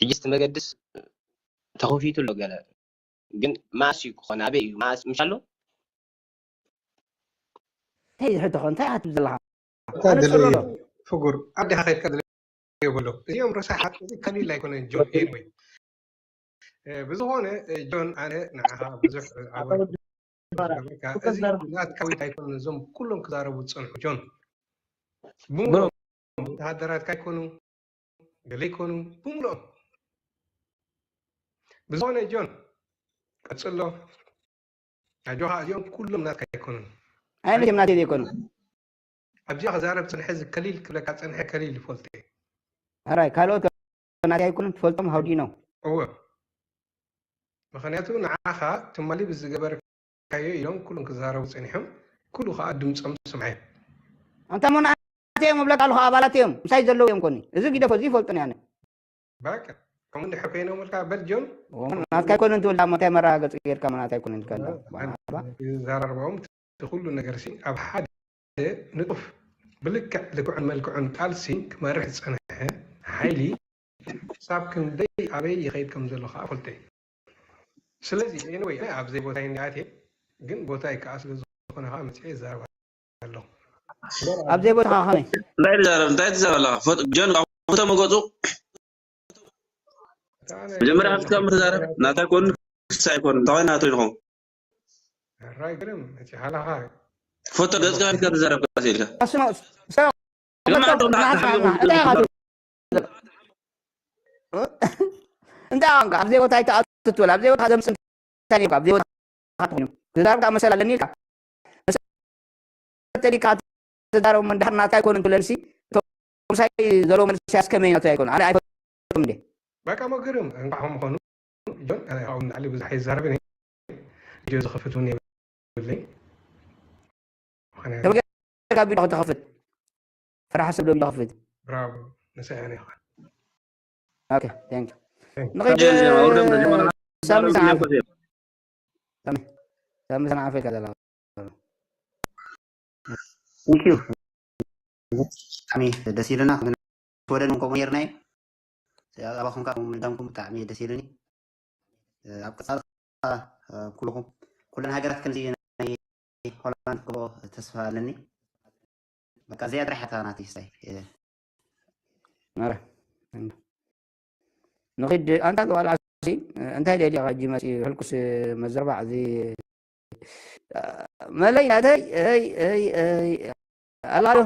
ሕጂ እቲ መገድስ ተኸፊቱ ኣሎ ገለ ግን ማእስ እዩ ክኾን ኣበይ እዩ ማእስ ምሻሎ እንታይ ዝሕቶ እንታይ ሓትብ ዘለኻ ፍጉር ኣብ ዲኻ ከይድካ የብሎ እዚኦም ረሳሓት እዚ ከሊል ኣይኮነን ጆን ኤንወይ ብዝኾነ ጆን ኣነ ንዓኻ ብዙሕ ኣወልካ እዚ ናትካ ወይት ኣይኮነን እዞም ኩሎም ክዛረቡ ዝፀንሑ ጆን ብምሎም ወተሃደራትካ ኣይኮኑ ገለ ኣይኮኑ ብምሎም ብዝኾነ ጆን ቀፅሎ ኣጆኻ እዚኦም ኩሎም ናትካ ኣይኮኑን ኣይነት እዮም ናተይ ዘይኮኑ ኣብዚኣ ክዛረብ ፅንሐ እዚ ከሊል ክብለካ ፅንሐ ከሊል ይፈልጦ እየ ሕራይ ካልኦት ናተይ ኣይኮኑን ትፈልጦም how do you know እወ ምክንያቱ ንዓኻ ትማሊ ብዝገበርካዮ ኢሎም ኩሎም ክዛረቡ ፀኒሖም ኩሉ ከዓ ድምፆም ስምዐ ኣንታ እሞ ንኣተይ እዮም እብለካ ኣለኹ ኣባላት እዮም ምሳይ ዘለዉ እዮም ኮኒ እዚ ግደፎ እዚ ይፈልጡን ያነ በቃ ከምኡ እንድሕር ኮይኖም ልካ በል ጆን ናትካ ኣይኮነን ትብል ዳሞ እንታይ መረጋገፂ ጌርካ መናት ኣይኮነን ትከላ ዘራርባኦም እቲ ኩሉ ነገር ሲ ኣብ ሓደ ንጡፍ ብልክዕ ልክዑን መልክዑን ቃልሲ ክመርሕ ዝፀንሐ ሓይሊ ክሳብ ክንደይ ኣበይ ይኸይድ ከም ዘሎ ከዓ ፈልጠ ስለዚ ኤንወይ ኣብ ዘይቦታይ እንዲኣትየ ግን ቦታይ ከዓ ስለ ዝኾነ ከዓ መፅአ ይዛረብ ኣለኹ ኣብ ዘይቦታ ከመይ እንታይ ትዛረብ እንታይ ትዛረብ ኣለካ ጆን ፎቶ መገፁ መጀመርያ ክስካ ምትዛረብ ናታ ኮን ክሳ ኣይኮን እንታይ ናቶ ይኸውን ራይ ግርም እቲ ሓላኻ ፎቶ ገፅካ ሪካ ትዛረብ ቀስ ኢልካ እንታይ ኢኻ እንታይ ኢኻ ኣብ ዘይቦታ ኣይትኣቱ ትብል ኣብ ዘይቦታ ዘምፅእ እንታይ ኢልካ ኣብ ዘይቦታ ትኾይኑ ትዛረብ ከዓ መሰል ኣለኒ ኢልካ መሰል ተሊካ ትዛረብ መንዳሕር ናትካ ኣይኮኑን ትብለንሲ እቶም ምሳይ ዘለዉ መንእሰያት ከመይ ናቱ ኣይኮኑ ኣነ ኣይፈልጦም እንዴ በቃ መግርም እንኳዕ ከምኾኑ ጆን ኣነ ካብኡ ንላዕሊ ብዙሕ ኣይዛረብን እየ ቪድዮ ዝኸፍት እውን የብለይ ከመይ ጌርካ ቪድዮ ክትኸፍት ፈራሒ ሰብ ዶ ቪድዮ ክፍት ብራቮ ንስኣነ ኢኻ ኦኬ ታንክ ጀን ጀን ኣውርደም ጀን ሳሚ ሰናዓፈ ሳሚ ሰናዓፈ ከዘላ Thank you. ብጣዕሚ ደስ ኢሉና ሽወደን እውን ከምኡ ነይርና እዩ። ኣባኹም ከዓ ምእንታንኩም ብጣዕሚ ደስ ኢሉኒ። ኣብ ቀፃሊ ከዓ ኩልኹም ኩለን ሃገራት ከምዚ ናይ ሆላንድ ክብኦ ተስፋ ኣለኒ። በቃ እዚኣ ጥራሕ እያ ናተይ ስታይ። ንኺድ ኣንታ ዋላ እንታይ ደልኻ ሕጂ መፂኡ ሕልኩስ መዘርባዕ እዚ መለይ ናተይ ኣላ ዶ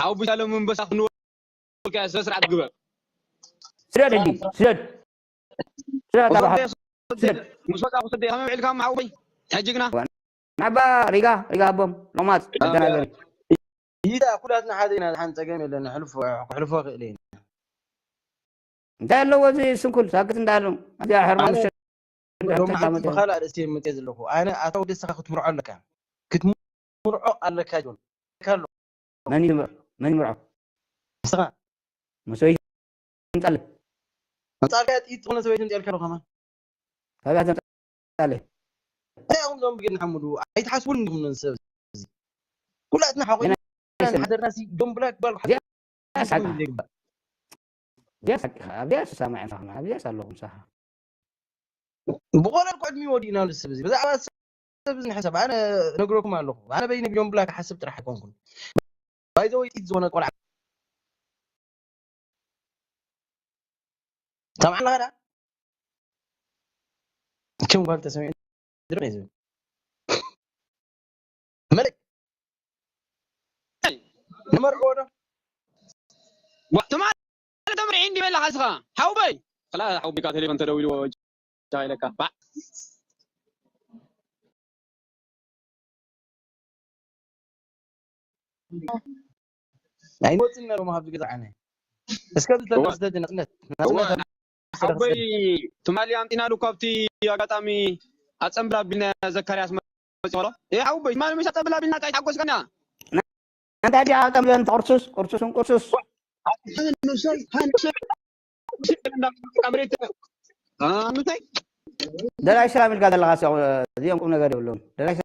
ሓዊ ብሻሎም መንበሳ ክንወልካ ስነ ስርዓት ግበር። ስደድ ሕጂ ስደድ ስደድ ኣባኻ ምስ ወፃኹ ስደ ከመይ ውዒልካ ሓወይ ሕጂ ግና ናባ ሪጋ ሪጋ ኣቦም ሎማት ኣደናገሪ ይዳ ኩላትና ሓደ ኢና። ዝሓን ፀገም የለን። ሕልፎ ክሕልፎ ክእል እየ። እንታይ ኣለዎ እዚ ስንኩል ሳክት እንዳሉ እዚኣ ሕርማ ምሸት ሎም ሓንቲ ብኻልእ ኣርእስቲ የምፅእ ዘለኹ ኣነ ኣታ ወደስኻ ክትምርዖ ኣለካ ክትምርዖ ኣለካ ጆን ኣለካ ኣሎ መን ይምርዖ መን ይምርዖ ንስኻ መሰበይቲ ምጣለ መፃልካ ጥይት ዝኾነ ሰበይቲ ምፅልካ ኣሎ ከማን ካበይ ተምፃለ እንታይ ኢኹም ዞም ብግድ ንሓምዱ ኣይትሓስቡን እንዲኹም ነዚ ሰብ እዚ ኩላትና ሓቆይና ሓደርና ሲ ዶም ብላክ ባል እዚኣ ሳቂ እዚኣ ሳቂ ኣብዚኣ ሰማዕ ኢኻ ኣብዚኣ ኣለኹም ሳኻ ብቆለል ዕድሚ ወዲእና ንስብ እዚ ብዛዕባ ሰብ እዚ ንሕሰብ ኣነ ነግረኩም ኣለኹ ኣነ በይነ ቢልዮን ብላ ክሓስብ ጥራሕ ኣይኮንኩን ባይዘወይ ጢት ዝኾነ ቆልዓ ሰምዓና ኸዳ እችም ጓል ተሰሚዑ ድርቅ እዩ ዝብል መለይ ንመርዕዎ ዶ ትማሊ ተምርዒ እንዲ በላኻ እስኻ ሓውበይ ክላ ሓውበይካ ቴሌፎን ተደዊልዎ ጃ ኢለካ ባዕ ኣይንወፅን ኢና ሎማ ካብዚ ገዛ ዓነ እስከ ዝተደስተ ናፅነት ናፅነት ሓውበይ ትማሊ ኣምፂናሉ ካብቲ ኣጋጣሚ ኣፀምብላ ቢልና ዘካርያስ መፂ ሎ ሓውበይ ትማሊ ምሽ ኣፀምብላ ቢልና ታይ ተሓጎስካና እንታይ ዲኣ ኣጠምዘን ተቁርሱስ ቁርሱስን ቁርሱስ ደላይ ሰላም ኢልካ ዘለካ እዚኦም ቁም ነገር የብሎም ደላይ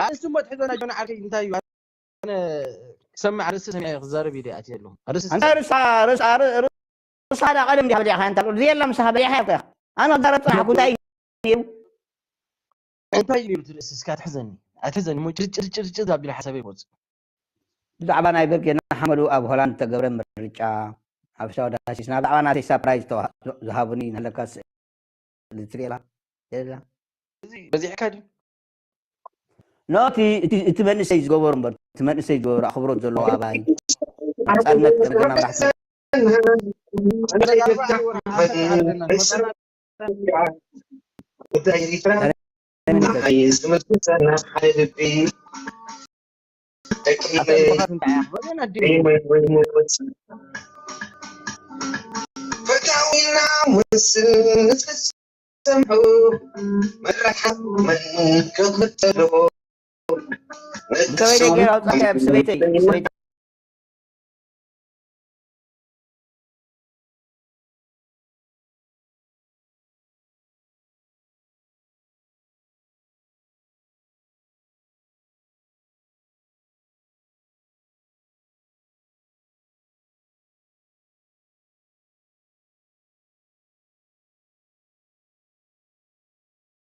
ኣንስሞ ትሕዞና ጆን ዓርከይ እንታይ እዩ ኣነ ክሰምዕ ኣርእስቲ ሰሚዐ ክዛረብ ኢለ ኣትየ ኣለኹ ኣርእስቲ እንታይ ርእሳ ርእሳ ርእሳ ዳ ቀደም ዲኻ በሊዕካ እንታ ዘይላ ምሳኻ በሊዕካ ኢኻ ኣነ ክዛረብ ፅናሕኩ እንታይ ነይሩ እንታይ እዩ ነይሩ እቲ ርእሲ እስካ ትሕዘኒ ኣትሕዘኒ እሞ ጭርጭርጭርጭር ኣቢለ ሓሳበይ ይወፅእ ብዛዕባ ናይ ብርጌድ ንሓመዱ ኣብ ሆላንድ ዝተገብረ ምርጫ ኣብ ሻው ዳሲስና ብዛዕባ ናተይ ሳፕራይዝ ዝሃቡኒ ናለካ ስእሊ ትሪኤላ የላ በዚሕካ ድዩ ኖ እቲ መንእሰይ ዝገበሩ እምበር እቲ መንእሰይ ዝገበሩ ኣኽብሮት ዘለዎ ኣባይ ነፃነት ገመገና መራሕቲ ጉዳይ ኤሪትራ ንዓይ ዝምልከተና ሓደ ልቢ ተኪለ ህይወት ወይ ሞት ፈታዊና ወስን ንዝሰምዑ መራሕቲ መን ክኽተሎ ሰበይተይ ገይራ ኣውፅኣያ ብሰበይተይ ሰበይተይ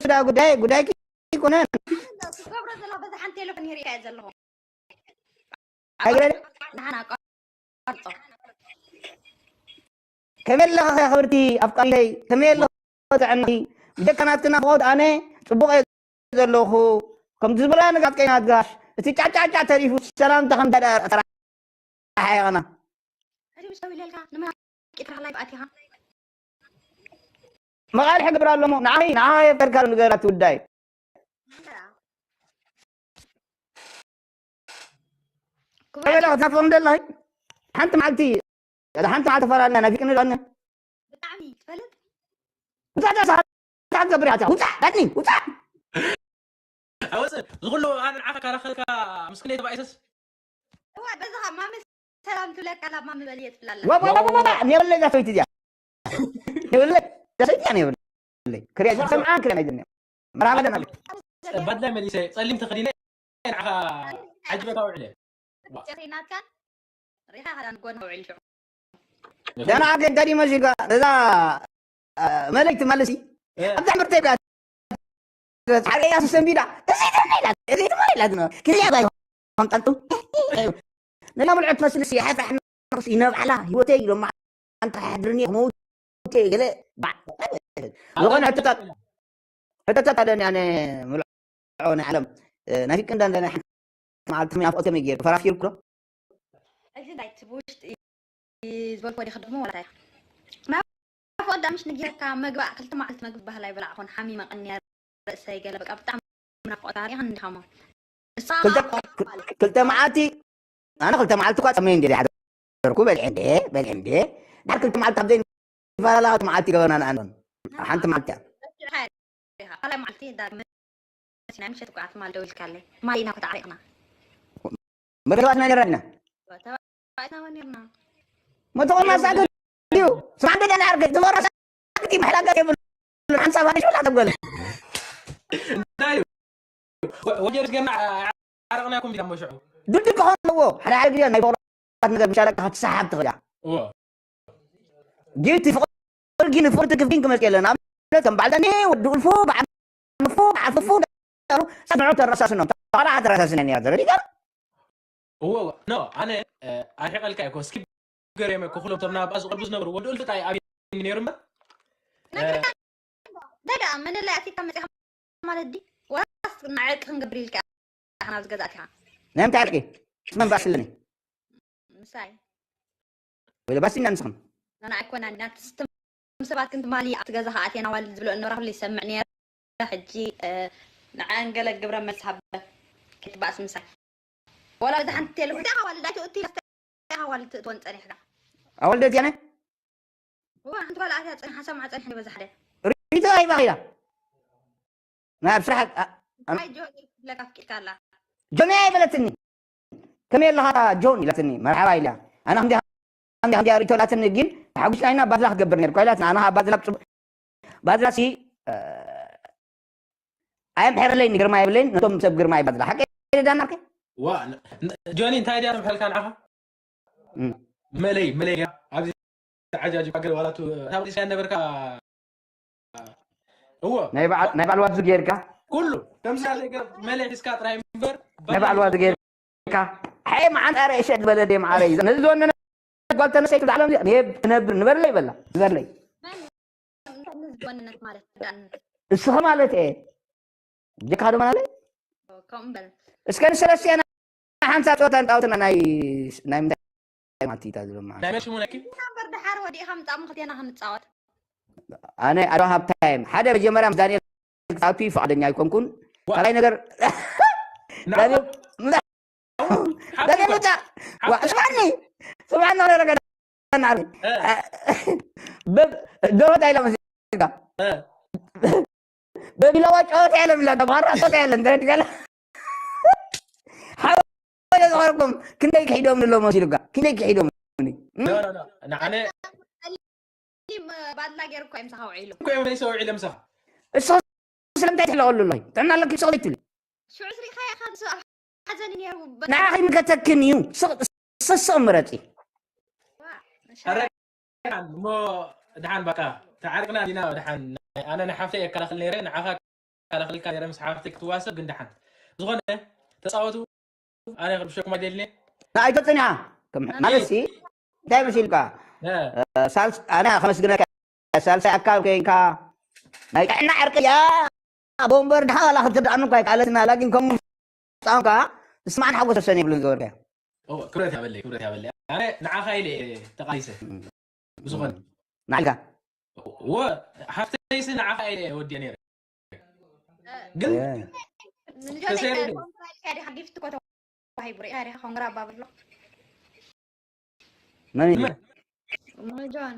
ዳ ጉዳይ ጉዳይ ይኮነን ትገብሮ ዘለኹ በዛ ሓንቲ ቴሌፎን ሂሪካ እየ ዘለኹ ኣይግረን ንሓና ቀርጾ ከመይ ኣለኻ ክብርቲ ኣፍቃሪተይ ከመይ ኣለኻ ጥዕናኺ ብጀካ ናትክና ፍቆድ ኣነ ፅቡቕ እየ ዘለኹ ከምቲ ዝበላ ንጋጥቀይና ኣድጋሽ እቲ ጫጫጫ ተሪፉ ሰላምታ ከም ተራሓየቕና ሕጂ ምስ ደውለልካ ንመናቂ ጥራሕ ላይቭ ኣቲኻ መቓልሕ ግብር ኣለሞ ንዓይ ንዓ የፍቀድካ ንገራት ውዳይ ከበላ ክትናፍቕ እንደላይ ሓንቲ መዓልቲ እዛ ሓንቲ መዓልቲ ፈራልና ናፊቅኒ ዳነ ብጣዕሚ ትፈልጥ ውፃእ ዳሳ ሓታ ገብር ያታ ውፃእ ዳኒ ውፃእ ኣወፅእ ዝኩሉ ኣነ ንዓኻ ካራኸልካ ምስክነይ ተባኢሰስ እዋ በዛኻ ማመ ሰላም ትብለካ ላብ ማመ በልየ ትብላላ ወባባባባ ኔበለይ እዛ ሰበይቲ እዚኣ ኔበለይ እዛ ሰበይቲ እዚኣ ኔበለይ ክሪያ ዝሰምዓ ክሪያ ናይ ድንያ መራኸደና ባድላይ መሊሰ ፀሊም ተኸዲነ ንዓኻ ዓጅበካ ውዕለ። ዋ። ጨኺናትካን ሪኻ ካዳን ጎን ውዕል ሽዑ። ደና ግን ደዲ መሽጋ እዛ መለይ ትመልሲ ኣብዛ ምርተይ ቢያ ሓርያ ሰንቢዳ እዚ ድማ ኢላት እዚ ድማ ኢላት ነው ክልያ ባይ ከምጣንጡ ነላ ምልዕት መስልሲ ሓፍራሕ ይነብዓላ ህይወተይ ኢሎም ኣንተ ሓድርኒ ክመውት ገለ ዝኾነ ሕቶታት ሕቶታት ኣለኒ ኣነ ምልዖ ናይ ዓለም ናይ ፍቅንዳ ናይ ሓንቲ መዓልቲ ናፍቆት ከመይ ገይሩ ፈራፊርኩ ዶ እዚ ናይ እቲ ብውሽጢ ዝበልኮ ዲኺ ድግሞ ዋላ እንታይ ናፍቆት ዳምሽ ንጊርካ መግባእ ክልተ መዓልቲ መግቢ ባህላ ይበላዕኹን ሓሚመ ቀንያ ርእሰይ ገለ በቃ ብጣዕሚ ናፍቆት ኣሪኻ እንዲኻሞ ንሳ ክልተ መዓልቲ ኣነ ክልተ መዓልቲ እኳ ፀመይ እንደ ዝሓደርኩ በልዐ እንደ በልዐ እንደ ዳር ክልተ መዓልቲ ኣብ ዘይንፈላለ መዓልቲ ገበና ንኣንበን ሓንቲ መዓልቲ እያ ካልኣይ መዓልቲ ዳግመ ናይ ምሸት ጓዓ ትማል ደው ኢልካለይ ማሊና እኮ ተዓሪቕና መደባት ናይ ነራ ኢና ተባኢትና ወኒርና መተቆማ ሳገ እዩ ስማዕደ ደና ዓርከ ዝበሮ ሳግቲ መሕላገ የብሉ ሓንሳብ ኣነሽ ብላ ተበለ እንታይ እዩ ወጀር ገና ዓረቕናኩም ዲና መሽዑ ድልድል ክኾን ኣለዎ ሓደ ሓደ ግዜ ናይ ፍቕራት ነገር ምሻለካ ክትሰሓብ ትኽእል እያ እዎ ግን እቲ ፍቕሪ ግን ፍቕሪ ትክፍ ግን ክመጽእ የለን ኣብነት ከም በዓል ዳኒ ወዲ ኡልፉ በዓል ምፉ በዓል ፍፉ እንዳሉ ሰምዑ ተረሳስኖም ተባላ ተረሳስነ ነያ ዘረዲጋ እዎ እዎ። ኖ ኣነ ኣርሒቐልካ እኮ ስኪፕ ገሬመ እኮ ኩሎም ቶም ናብኣ ዝቐርቡ ዝነበሩ ወዲ ኡልፍጣ እዩ ኣብኒ ነይሩ እምበር ነግረካ ደዳ መለለይ ኣቲካ መፂኻ ማለት ዲ ዋስ ንዕርቂ ክንገብር ኢልካ ኢኻ ናብዚ ገዛ ኣቲኻ ናይ ምንታይ ዕርቂ ስመን ባስለኒ ምሳይ ወይ ባስልና ንስኹም ኣነ ኣይኮና ናትስትም ሰባት ግን ትማሊ ኣብቲ ገዛ ከኣትየ ናዋልድ ዝብሎ እነበራ ኩሉ ይሰምዕ ነረ ሕጂ ንዓን ገለ ግብረ መልስ ሃበ ክትባእስ ምሳይ ወላ እዚ ሓንቲ ቴሌፎን እንታይ ኣዋልድ ኣይትእቲ ኢኻ ኣዋልድ ትእትወን ጸኒሕካ ኣወልደት ያነ እዋ ሓንቲ ጓል ኣትያ ጸኒሓ ሰምዓ ጸኒሕ በዛ ሓደ ሪቶ ኣይባኺላ ናብ ስራሕ ኣይ ጆ ይብለካ ኣፍቂድካ ኣላ ጆኒ ኣይበለትኒ ከመይ ኣለኻ ጆን ኢላትኒ መርሓባ ኢላ ኣነ ከምዚ ከምዚ ከምዚ ሪቶ ላትኒ ግን ሓጉስና ኢና ባዝላ ክገብር ነርኩ ኢላትና ኣነ ባዝላ ባዝላ ሲ ኣየምሕረለይ ግርማ የብለይን ነቶም ሰብ ግርማ ይባዝላ ሓቀ ዳናርክ ዋ ጆኒ እንታይ ድያ ምሕልካ ንዓኻ መለይ መለይ ድያ ኣብዚ ዓጃጅ ባገር ዋላ ቱ ታብሊስ ነበርካ እዎ ናይ በዓል ዋዙ ጌርካ ኩሉ ከምሳሌ መለይ ሒዝካ ጥራይ እምበር ናይ በዓል ዋዙ ጌርካ ሓይ መዓንጣረ እሸ ዝበለ ደ መዓረ እዩ ነዚ ዝወነነ ጓል ተነሰይቲ ብዓለም እዚኣ ንሄብ ክነብር ንበርለይ በላ ዝበርለይ ዝወነነት ማለት ዳን እስኸ ማለት እየ ጀካ ዶ ማለት ከምኡ በል እስከ ንሰለስቲና ሓንሳብ ፀወታ ንፃወትና ናይ ናይ ምንታይ ማቲታ ዝብል ማለት ናይ መሽሙ ነኪ ናምበር ድሓር ወዲእኻ ምፃእሞ ክልቴና ክንፃወት ኣነ ኣዶ ሃብታይም ሓደ መጀመርያ ምስ ዳንኤል ክፃወቱ ፈቃደኛ ኣይኮንኩን ካልኣይ ነገር ዳንኤል ዳንኤል ምፃ ስማዕኒ ስማዕኒ ነገር ደሮት ኣይላ መሲልካ በቢላዋ ጨወታ የለን ኢላ ተባራ ጨወታ የለን ተረድጋለ ሓወለ ዝኸረኩም ክንደይ ክሒዶም ንሎ መሲሉካ ክንደይ ክሒዶም ንዓነ ባድላ ገይሩ እኮ እዮም ሰኻ ውዒሉ እኮ እዮም ሰው ዒለ ምሳኻ እሱ ስለምንታይ ትሕለቐሉ ኣሎ ጥዕና ኣለኪ ሰቕ ዘይትብሊ ሽዑ ስሪኻ ኢኻ ንሱ ኣብ ሓዘን ነይሩ ንዓኺ ምከተክን እዩ ስቕ ምረፂ እሞ ድሓን በቃ ተዓርቅና ዲና ድሓን ኣነ ንሓፍተይ የከላኽል ነይረ ንዓኻ ከላኽልካ ነይረ ምስ ሓፍተይ ክትዋሰብ ግን ድሓን ዝኾነ ተፃወቱ ኣነ ክርብሸኩም ኣይደልኔ ንኣይ ተፅኒዓ ማለት ሲ እንታይ መሲልካ ኣነ ከመስግነካ ሳልሳይ ኣካል ኮይንካ ናይ ጥዕና ዕርቂ እያ ቦምበር ድሓ ዋላ ክትርድኣኒ እኳ ይከኣለትና ላኪን ከም ፃንካ ንስማዕን ሓጎስ ሰሰን ይብልን ዝበልካዮ ክብረት ያበለይ ክብረት ያበለይ ኣነ ንዓኻ ኢለ ተቃሊሰ ብዝኾነ ንዓልካ ወ ሓፍተይሲ ንዓኻ ኢለ ወዲየ ነይረ ግን ጊፍት እኮ ተዋሂቡ ሪኢኻ ዲኻ ኮንግራ ኣባብሎ መን እዩ ጆን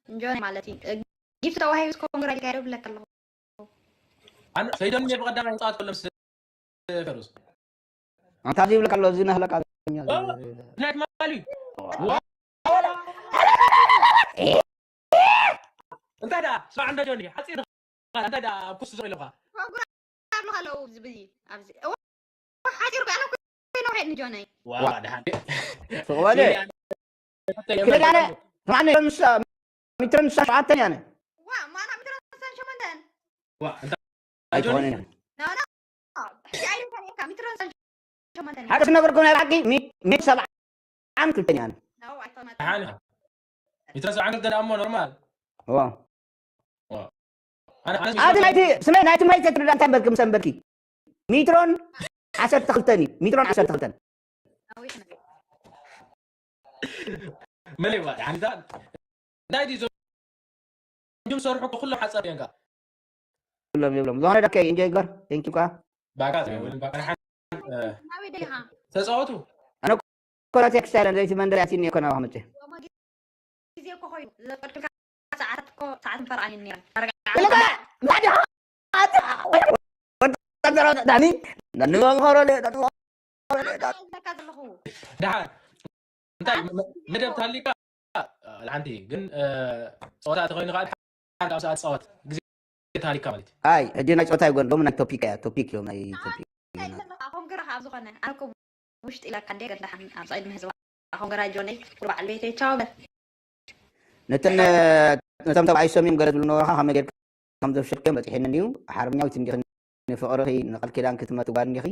ጆን ማለት እዩ ጊፍት ተዋሂቡ ኮንግራ ኢልካ ይደብለካ ኣለኹ ሰይዶን ብቀዳማይ ይፃወት ከሎ ምስ ፈሩስ ኣንታ ዘይብለካ ኣሎ እዚ ናህለካ ናይ ትማሊ እንታይ ደኣ ስማዕ እንዶ ጆኒ ሓፂር እንታይ ደኣ ኣብ ኩስ ዝቕ ኢለኻ ፕሮግራም ኣለዉ ኣብዚ ኣብዚ ሓፂር እኮ ያለ እኮ ንጆነይ። ዋላ ደሓን ፍቕበለ ክልዳነ ስማዕኒ ምስ ሚትሮን ንሳ ሸውዓተን ያነ ዋ ማና ሚትሮን ንሳን ሸመንተን ዋ እንታ ኣይኮነን ናና ሕጂ ኣይደንካን ኢካ ሚትሮን ንሳን ሸመንተን ሓቂ ስነገርኩም ናይ ብሓቂ ሚት ሰብዓን ክልተን ያነ ደሓን ሚትሮን ሰብዓን ክልተ ደኣ እሞ ኖርማል ዋ ኣነ ኣነ ኣቲ ናይቲ ስመይ ናይቲ ማይ ተትርዳ እንታይ በልክ ምሰን በልኪ ሚትሮን ዓሰርተ ክልተን እዩ ሚትሮን ዓሰርተ ክልተን መለይ ዋ ሓንታ እንታይ ድዩ ዞም ሰርሑ ኩሎም ሓጻር እዮም ኩሎም ይብሎም ዝኾነ ደከ ኢንጆይ ገር ቴንኪ ኳ ባጋ ወይ ባጋ ሓን ናበይ ደሊኻ ተጻወቱ ኮላ ቴክስታይል እንደይቲ መንደር ያቲኒ ኮና ዋመቼ ግዜ እኮ ኮይኑ ዘቀድክልካ ሰዓታት እኮ ሰዓት ምፈርኣን ነይረን ዳኒ ነንመምኸሮ ለካ ዘለኹ ደሓር እንታይ መደብ ታሊካ ሓንቲ ግን ፀወታ ተኮይኑ ከዓ ሓደ ኣብ ሰዓት ፀወት ግዜ ታሊካ ማለት እዩ ኣይ ሕጂ ናይ ፆታ ይጎን ሎም ናይ ቶፒክ እያ ቶፒክ እዮም ናይ ቶፒክ ኮንግራ ካብ ዝኾነ ኣኮ ውሽጢ ኢላካ እንደ ገዳሓን ኣብ ቅድሚ ህዝባ ኮንግራ ጆነይ ኩሉ በዓል ቤተይ ቻው በል ነተን ነቶም ተባዒሶም እዮም ገለ ዝብሉ ነበርካ ከመይ ጌርካ ከም ዘፍሸልክዮም በፂሕኒ እዩ ሓርኛዊት እንዲኺ ንፍቕርኺ ንቃል ኪዳን ክትመት ጓል እንዲኺ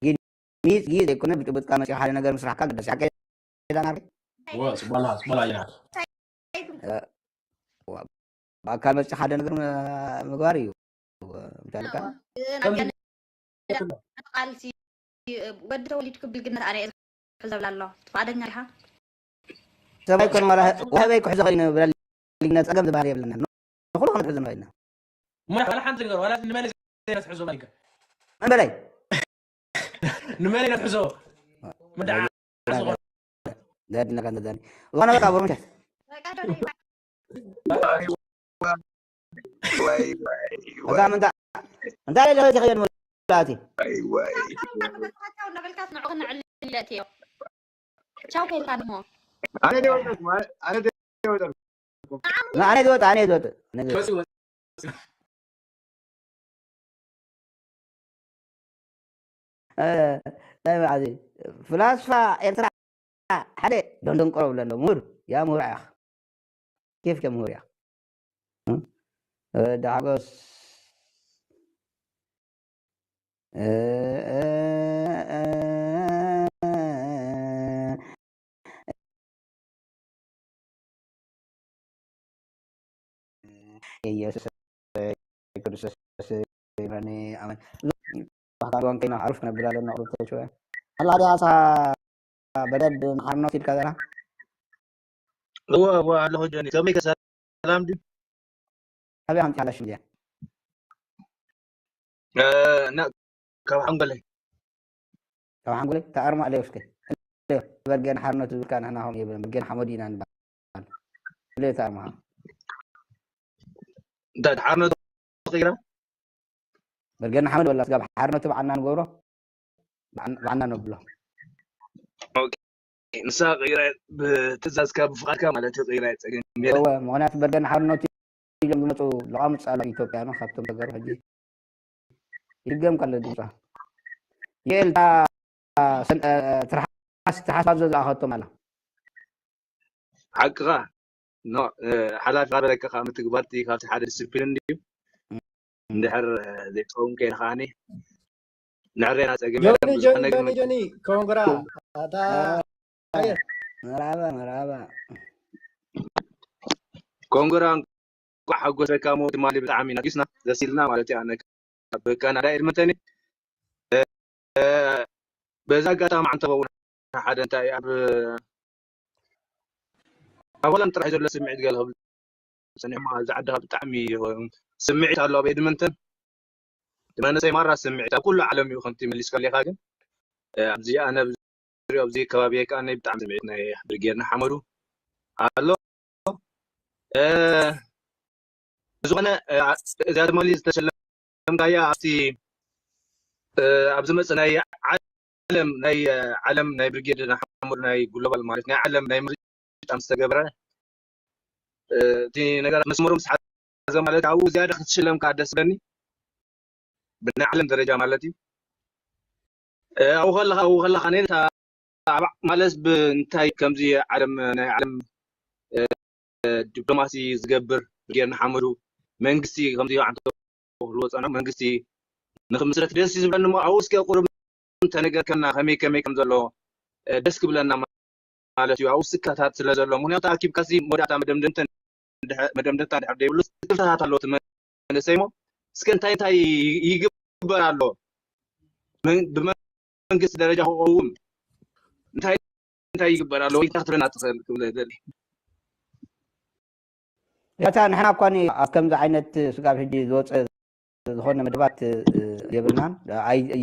ግን ሚዝ ጊ ዘይኮነ ብጭቡጥካ መፂኡ ሓደ ነገር ምስራሕካ ግደስ ሓቂ ዳና ወ ፅቦላ ፅቦላ ኢና ብኣካል መፂ ሓደ ነገር ምግባር እዩ ምታልካ ቃልሲ ወዲ ተወሊድኩ ብልግነት ኣነ እየ ዝሕዘብላ ኣሎ ፍቓደኛ ኢኻ ሰብኣይ ኮነ ዋላ ዋህበይ ክሕዞ ኸሊነ ብለልግነት ፀገም ዝበሃል የብለና ንኩሉ ክንሕዞ ንኽእልና እሞ ዋላ ሓንቲ ነገር ዋላ ንመለይ ዘይነትሕዞ ማይከ መንበላይ ንመለይ ነትሕዞ ምድዓ ዘድነካ ዘዳኒ ዝኾነ በቃ ብሩምሸት በቃ ዶ ናይ እዛ ምንታ እንታይ ለኸ ዝኸየድ ሙላቲ ቻው እናበልካስ ንዑ ክነዕልል ኢለ እትዮ ቻው ከይልካ ንሞ ኣነ ደወልኩም ኣነ ደወልኩም ኣነ ዝወጥ ኣነ ዝወጥ ናይ መዓዚ ፍላስፋ ኤርትራ ሓደ ዶንዶንቆሮ ብለሎ ምሁር ያ ምሁር ኢኻ ኬፍ ኬፍ ምሁር ኢኻ ወዲ ሓጎስ ኢየሱስ ክርስቶስ ይብረኒ ኣመን ባህታን ወንከይና ዓሩፍ ክነብል ኣለና ቁሩብ ተሽወ ኣላ ዲያ ኣሳ በደድ ንሓርኖት ኢልካ ዘላ እወ እወ ኣለኹ ጆኒ ከመይ ከ ሰላም ድዩ ኣበይ ከምቲ ሓላሽ እንድያ እና ካብ ሓንጎለይ ካብ ሓንጎለይ ተኣርማ ኣለዮ እስከ በርገን ሓርኖት ዝብልካ ንሕና ከም የብለን በርገን ሓመድ ኢና ንበሃል ብለዮ ተኣርማ እንታይ ሓርኖት ተቐይራ በርገን ሓመድ በላ ስጋብ ሓርኖት ብዓና ንገብሮ ብዓና ነብሎ ንሳ ቀይራ ብትእዛዝካ ብፍቓድካ ማለት እዩ ቀይራ ፀገም የለ እወ ምክንያቱ በርገን ሓርኖት ኢሎም ዝመፁ ለቃምፅ ኣሎ ኢትዮጵያ ነው ካብቶም ተገሩ ሕጂ ይድገም ከሎ ድምፃ የኤልታ ትርሓስ ትርሓስ ባዞ ዝኣኸቶም ኣላ ሓቅኻ ኖ ሓላፊ በለካ ከዓ ምትግባር እቲ ካብቲ ሓደ ዲስፕሊን እዩ እንድሕር ዘይትኸውን ከይነ ከዓኒ ንዕሬና ፀገም ጆኒ ጆኒ ጆኒ ጆኒ ኮንግራ ኣታ መራባ መራባ ኮንግራ እንኳዕ ሓጎሰካ ሞ ትማሊ ብጣዕሚ ኢና ጊስና ደስ ኢልና ማለት እዩ ኣነ ካብ ካናዳ ኤድመንተን በዛ ኣጋጣሚ ዓንተበ እውን ሓደ እንታይ ኣብ ኣብ ሆላንድ ጥራሕ ዘሎ ስምዒት ገለ ክብል ፀኒሖም ኣብዚ ዓድኻ ብጣዕሚ ስምዒት ኣሎ ኣብ ኤድመንተን እቲ መንእሰይ ማራ ስምዒት ኣብ ኩሉ ዓለም እዩ ከምቲ መሊስካ ሌካ ግን ኣብዚ ኣነ ዝሪኦ ኣብዚ ከባቢ ከኣ ናይ ብጣዕሚ ስምዒት ናይ ብርጌድ ንሓመዱ ኣሎ ብዝኾነ እዚኣ ትማሊ ዝተሸለምካያ ኣብቲ ኣብ ዝመፅእ ናይ ዓለም ናይ ዓለም ናይ ብርጌድ ንሓመዱ ናይ ግሎባል ማለት ናይ ዓለም ናይ ምርጫ ምስ ተገብረ እቲ ነገር መስመሩ ምስ ሓዘ ማለት ኣብኡ ዝያዳ ክትሽለም ከዓ ደስ በኒ ብናይ ዓለም ደረጃ ማለት እዩ ኣብኡ ከለኻ ኣብኡ ከለኻ ነታ ማለት ብእንታይ ከምዚ ዓለም ናይ ዓለም ዲፕሎማሲ ዝገብር ጌርና ሓመዱ መንግስቲ ከምዚ ዓንቶ ክልዎ ጸንሑ መንግስቲ ንክምስረት ደስ ዝብለኒ እሞ ኣብኡ እስከ ቁሩብ እንተነገርከና ከመይ ከመይ ከም ዘሎ ደስ ክብለና ማለት እዩ። ኣብኡ ስክፍታታት ስለ ዘሎ ምክንያቱ ኣኪብካሲ መወዳእታ መደምደምተን መደምደምታ ድሕር ዘይብሉ ስክፍታታት ኣሎ እቲ መንእሰይ እሞ እስከ እንታይ እንታይ ይግበር ኣሎ ብመንግስቲ ደረጃ ክኸውን እንታይ እንታይ ይግበር ኣሎ ወይ እንታይ ክትብለና ትኽእል ክብል ደሊ ያታ ንሕና እኳ ኣብ ከምዚ ዓይነት ስጋብ ሕጂ ዝወፀ ዝኾነ መደባት የብልናን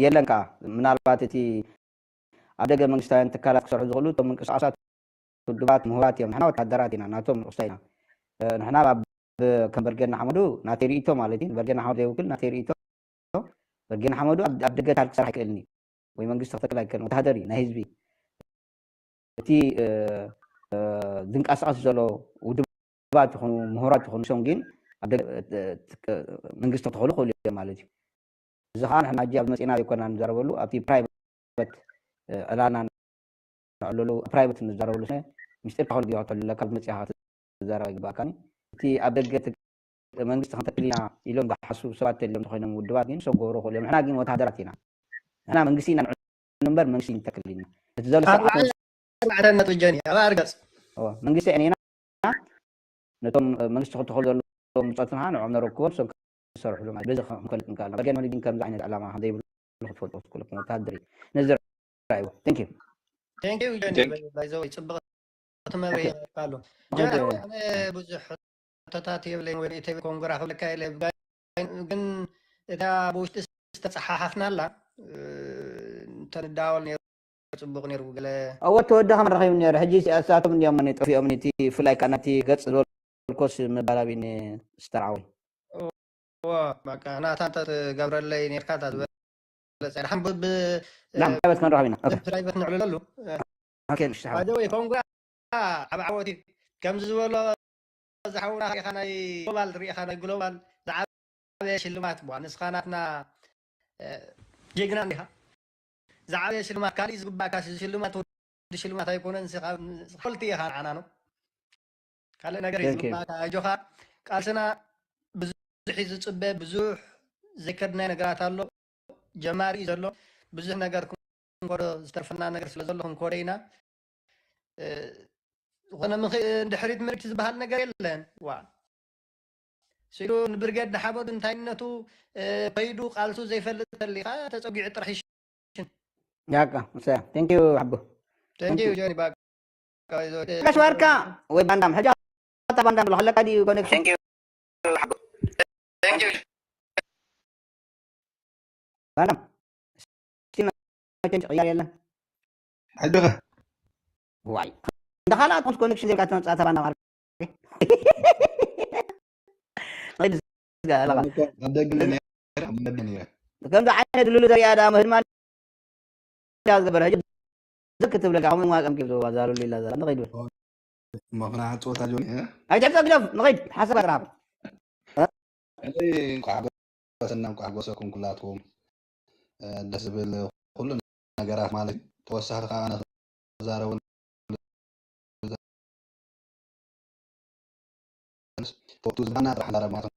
የለን ከዓ ምናልባት እቲ ኣብ ደገ መንግስታውያን ትካላት ክሰርሑ ዝኽእሉ እቶም ምንቅስቃሳት ውድባት ምሁራት እዮም። ንሕና ወታደራት ኢና፣ ናቶም ንቁስታ ኢና። ንሕና ከም በርጌድ ንሓመዱ ናተይ ርእቶ ማለት እዩ። በርጌድ ንሓመዱ ዘይውክል ናተይ ርእቶ በርጌድ ንሓመዱ ኣብ ደገ ታሪክ ክሰርሕ ኣይክእልን እዩ ወይ መንግስቲ ክተክል ኣይክእልን። ወታደር እዩ ናይ ህዝቢ። እቲ ዝንቀሳቀስ ዘሎ ውድባት ይኹኑ ምሁራት ይኹኑ ሶም ግን መንግስቲ ክተኽሉ ክእሉ እዮም ማለት እዩ። እዚ ከዓ ንሕና ሕጂ ኣብ መፂና ዘይኮና ንዛረበሉ ኣብቲ ፕራይበት ዕላልና ንዕለሉ ፕራይበት ንዛረበሉ ስነ ምስጢርካ ክልጊ ክተልለካ መፂኻ ትዛረባ ይግባእካኒ። እቲ ኣብ ደገ መንግስቲ ክንተክል ኢና ኢሎም ዝሓስቡ ሰባት ተልዮም ተኮይኖም ውድባት ግን ሰብ ገብሮ ክእሉ እዮም። ንሕና ግን ወታደራት ኢና። ንሕና መንግስቲ ኢና ንዕኑ እምበር መንግስቲ ንተክል ኢና። እቲ ዘሎ ስርዓት ኣርባዕተ ነጥቢ ጀኒ ኣብ ኣርገፅ መንግስቲ ዕኒና ነቶም መንግስቲ ክተኽሉ ዘለዎም ብፆትና ንዕኦም ነረክቦም ሶም ክሰርሕሉ ማለት በዚ ክንፈልጥ ንክእል ኢና። በርጌድ ንሓመዱ ግን ከምዚ ዓይነት ዕላማ ከምዘይብሉ ክትፈልጡ ክትክእሉ ወታደር እዩ። ነዚ ርኣይዎ። Thank you። Thank you ጀኒ ባይዘወይ ፅብቅ ትመሪ ኣሎ ጀኒ ብዙሕ ሕቶታት የብለይን ወይ ኢተቢ ኮንግራ ክብለካ የለ ግን እታ ብውሽጢ ዝተፀሓሓፍናላ እንተንዳወል ነይሩ ፅቡቅ ነይሩ ገለ እወ ተወዳኸ መራኺቡ ነይሩ ሕጂ እሳቶም እንዲዮም ጠፊኦም እቲ ፍላይ ከዓ ናቲ ገፅ ዝበልኮስ ምባል ኣብኒ ስተርዓወይ እወ በቃ ናታ እንተትገብረለይ ነርካ እታ ዝበለፀ ድሓን ናብ ፕራይበት ክንረኸብ ኢና ፕራይበት ንዕልለሉ ኦኬ ንሽሓ ባደወይ ኮንግራ ዓብ ዓወት እዩ ከምዚ ዝበሎ ዝሓውና ሪኢኻ ናይ ግሎባል ሪኢኻ ናይ ግሎባል ዝዓበየ ሽልማት ቧ ንስኻ ናትና ጀግና እንዲኻ ዝዓበየ ሽልማት ካሊእ ዝግባእካ እዚ ሽልማት ወዲ ሽልማት ኣይኮነን ንስኻ ሓወልቲ ኢኻ ንዓና ነው ካልእ ነገር እዩ ዝግባእካ ኣጆኻ ቃልስና ብዙሕ እዩ ዝፅበ ብዙሕ ዘይከድናይ ነገራት ኣሎ ጀማሪ እዩ ዘሎ ብዙሕ ነገር ክንኮዶ ዝተርፈና ነገር ስለ ዘሎ ክንኮዶ ኢና ዝኾነ ድሕሪት ምርት ዝበሃል ነገር የለን ዋ ስኢሉ ንብርጌድ ንሓመዱ እንታይነቱ ከይዱ ቃልሱ ዘይፈልጥ ተሊካ ተፀጊዑ ጥራሕ ይሽን ያቃ ሰያ thank you ሓቦ thank you ጆኒ ባቃ ጋሽ ባርካ ወይ ባንዳም ሕጂ ኣታ ባንዳም ብሎ ከለካ ድዩ ኮኔክሽን ባንዳም እስቲ መቸም ቅያር የለን ሕድኸ ዋይ እንደ ካልኣት ምስ ኮኔክሽን ዘይብላ ትመፅኣ ተባና ማለት ከምዚ ዓይነት ልሉ ዘሪኣ ዳ ምህድማ ዝገበረ ሕጂ ዝክ ትብለካ ከምኡ ማቀም ኪብ ዝዋ ዛሉ ሊላ ዘላ ንኸይድ በል መኽና ጾታ ጆኒ ኣይትሕጸ ግደፍ ንኸይድ ሓሳብ ኣጥራብ እንኳዕ ሓጎሰና እንኳዕ ሓጎሰኩም ኩላትኩም ደስ ዝብል ኩሉ ነገራት ማለት ተወሳኺ ከዓ ኣነ ክዛረበሉ ፎቱ ዝባና ጥራሕ ዛረብ ማለት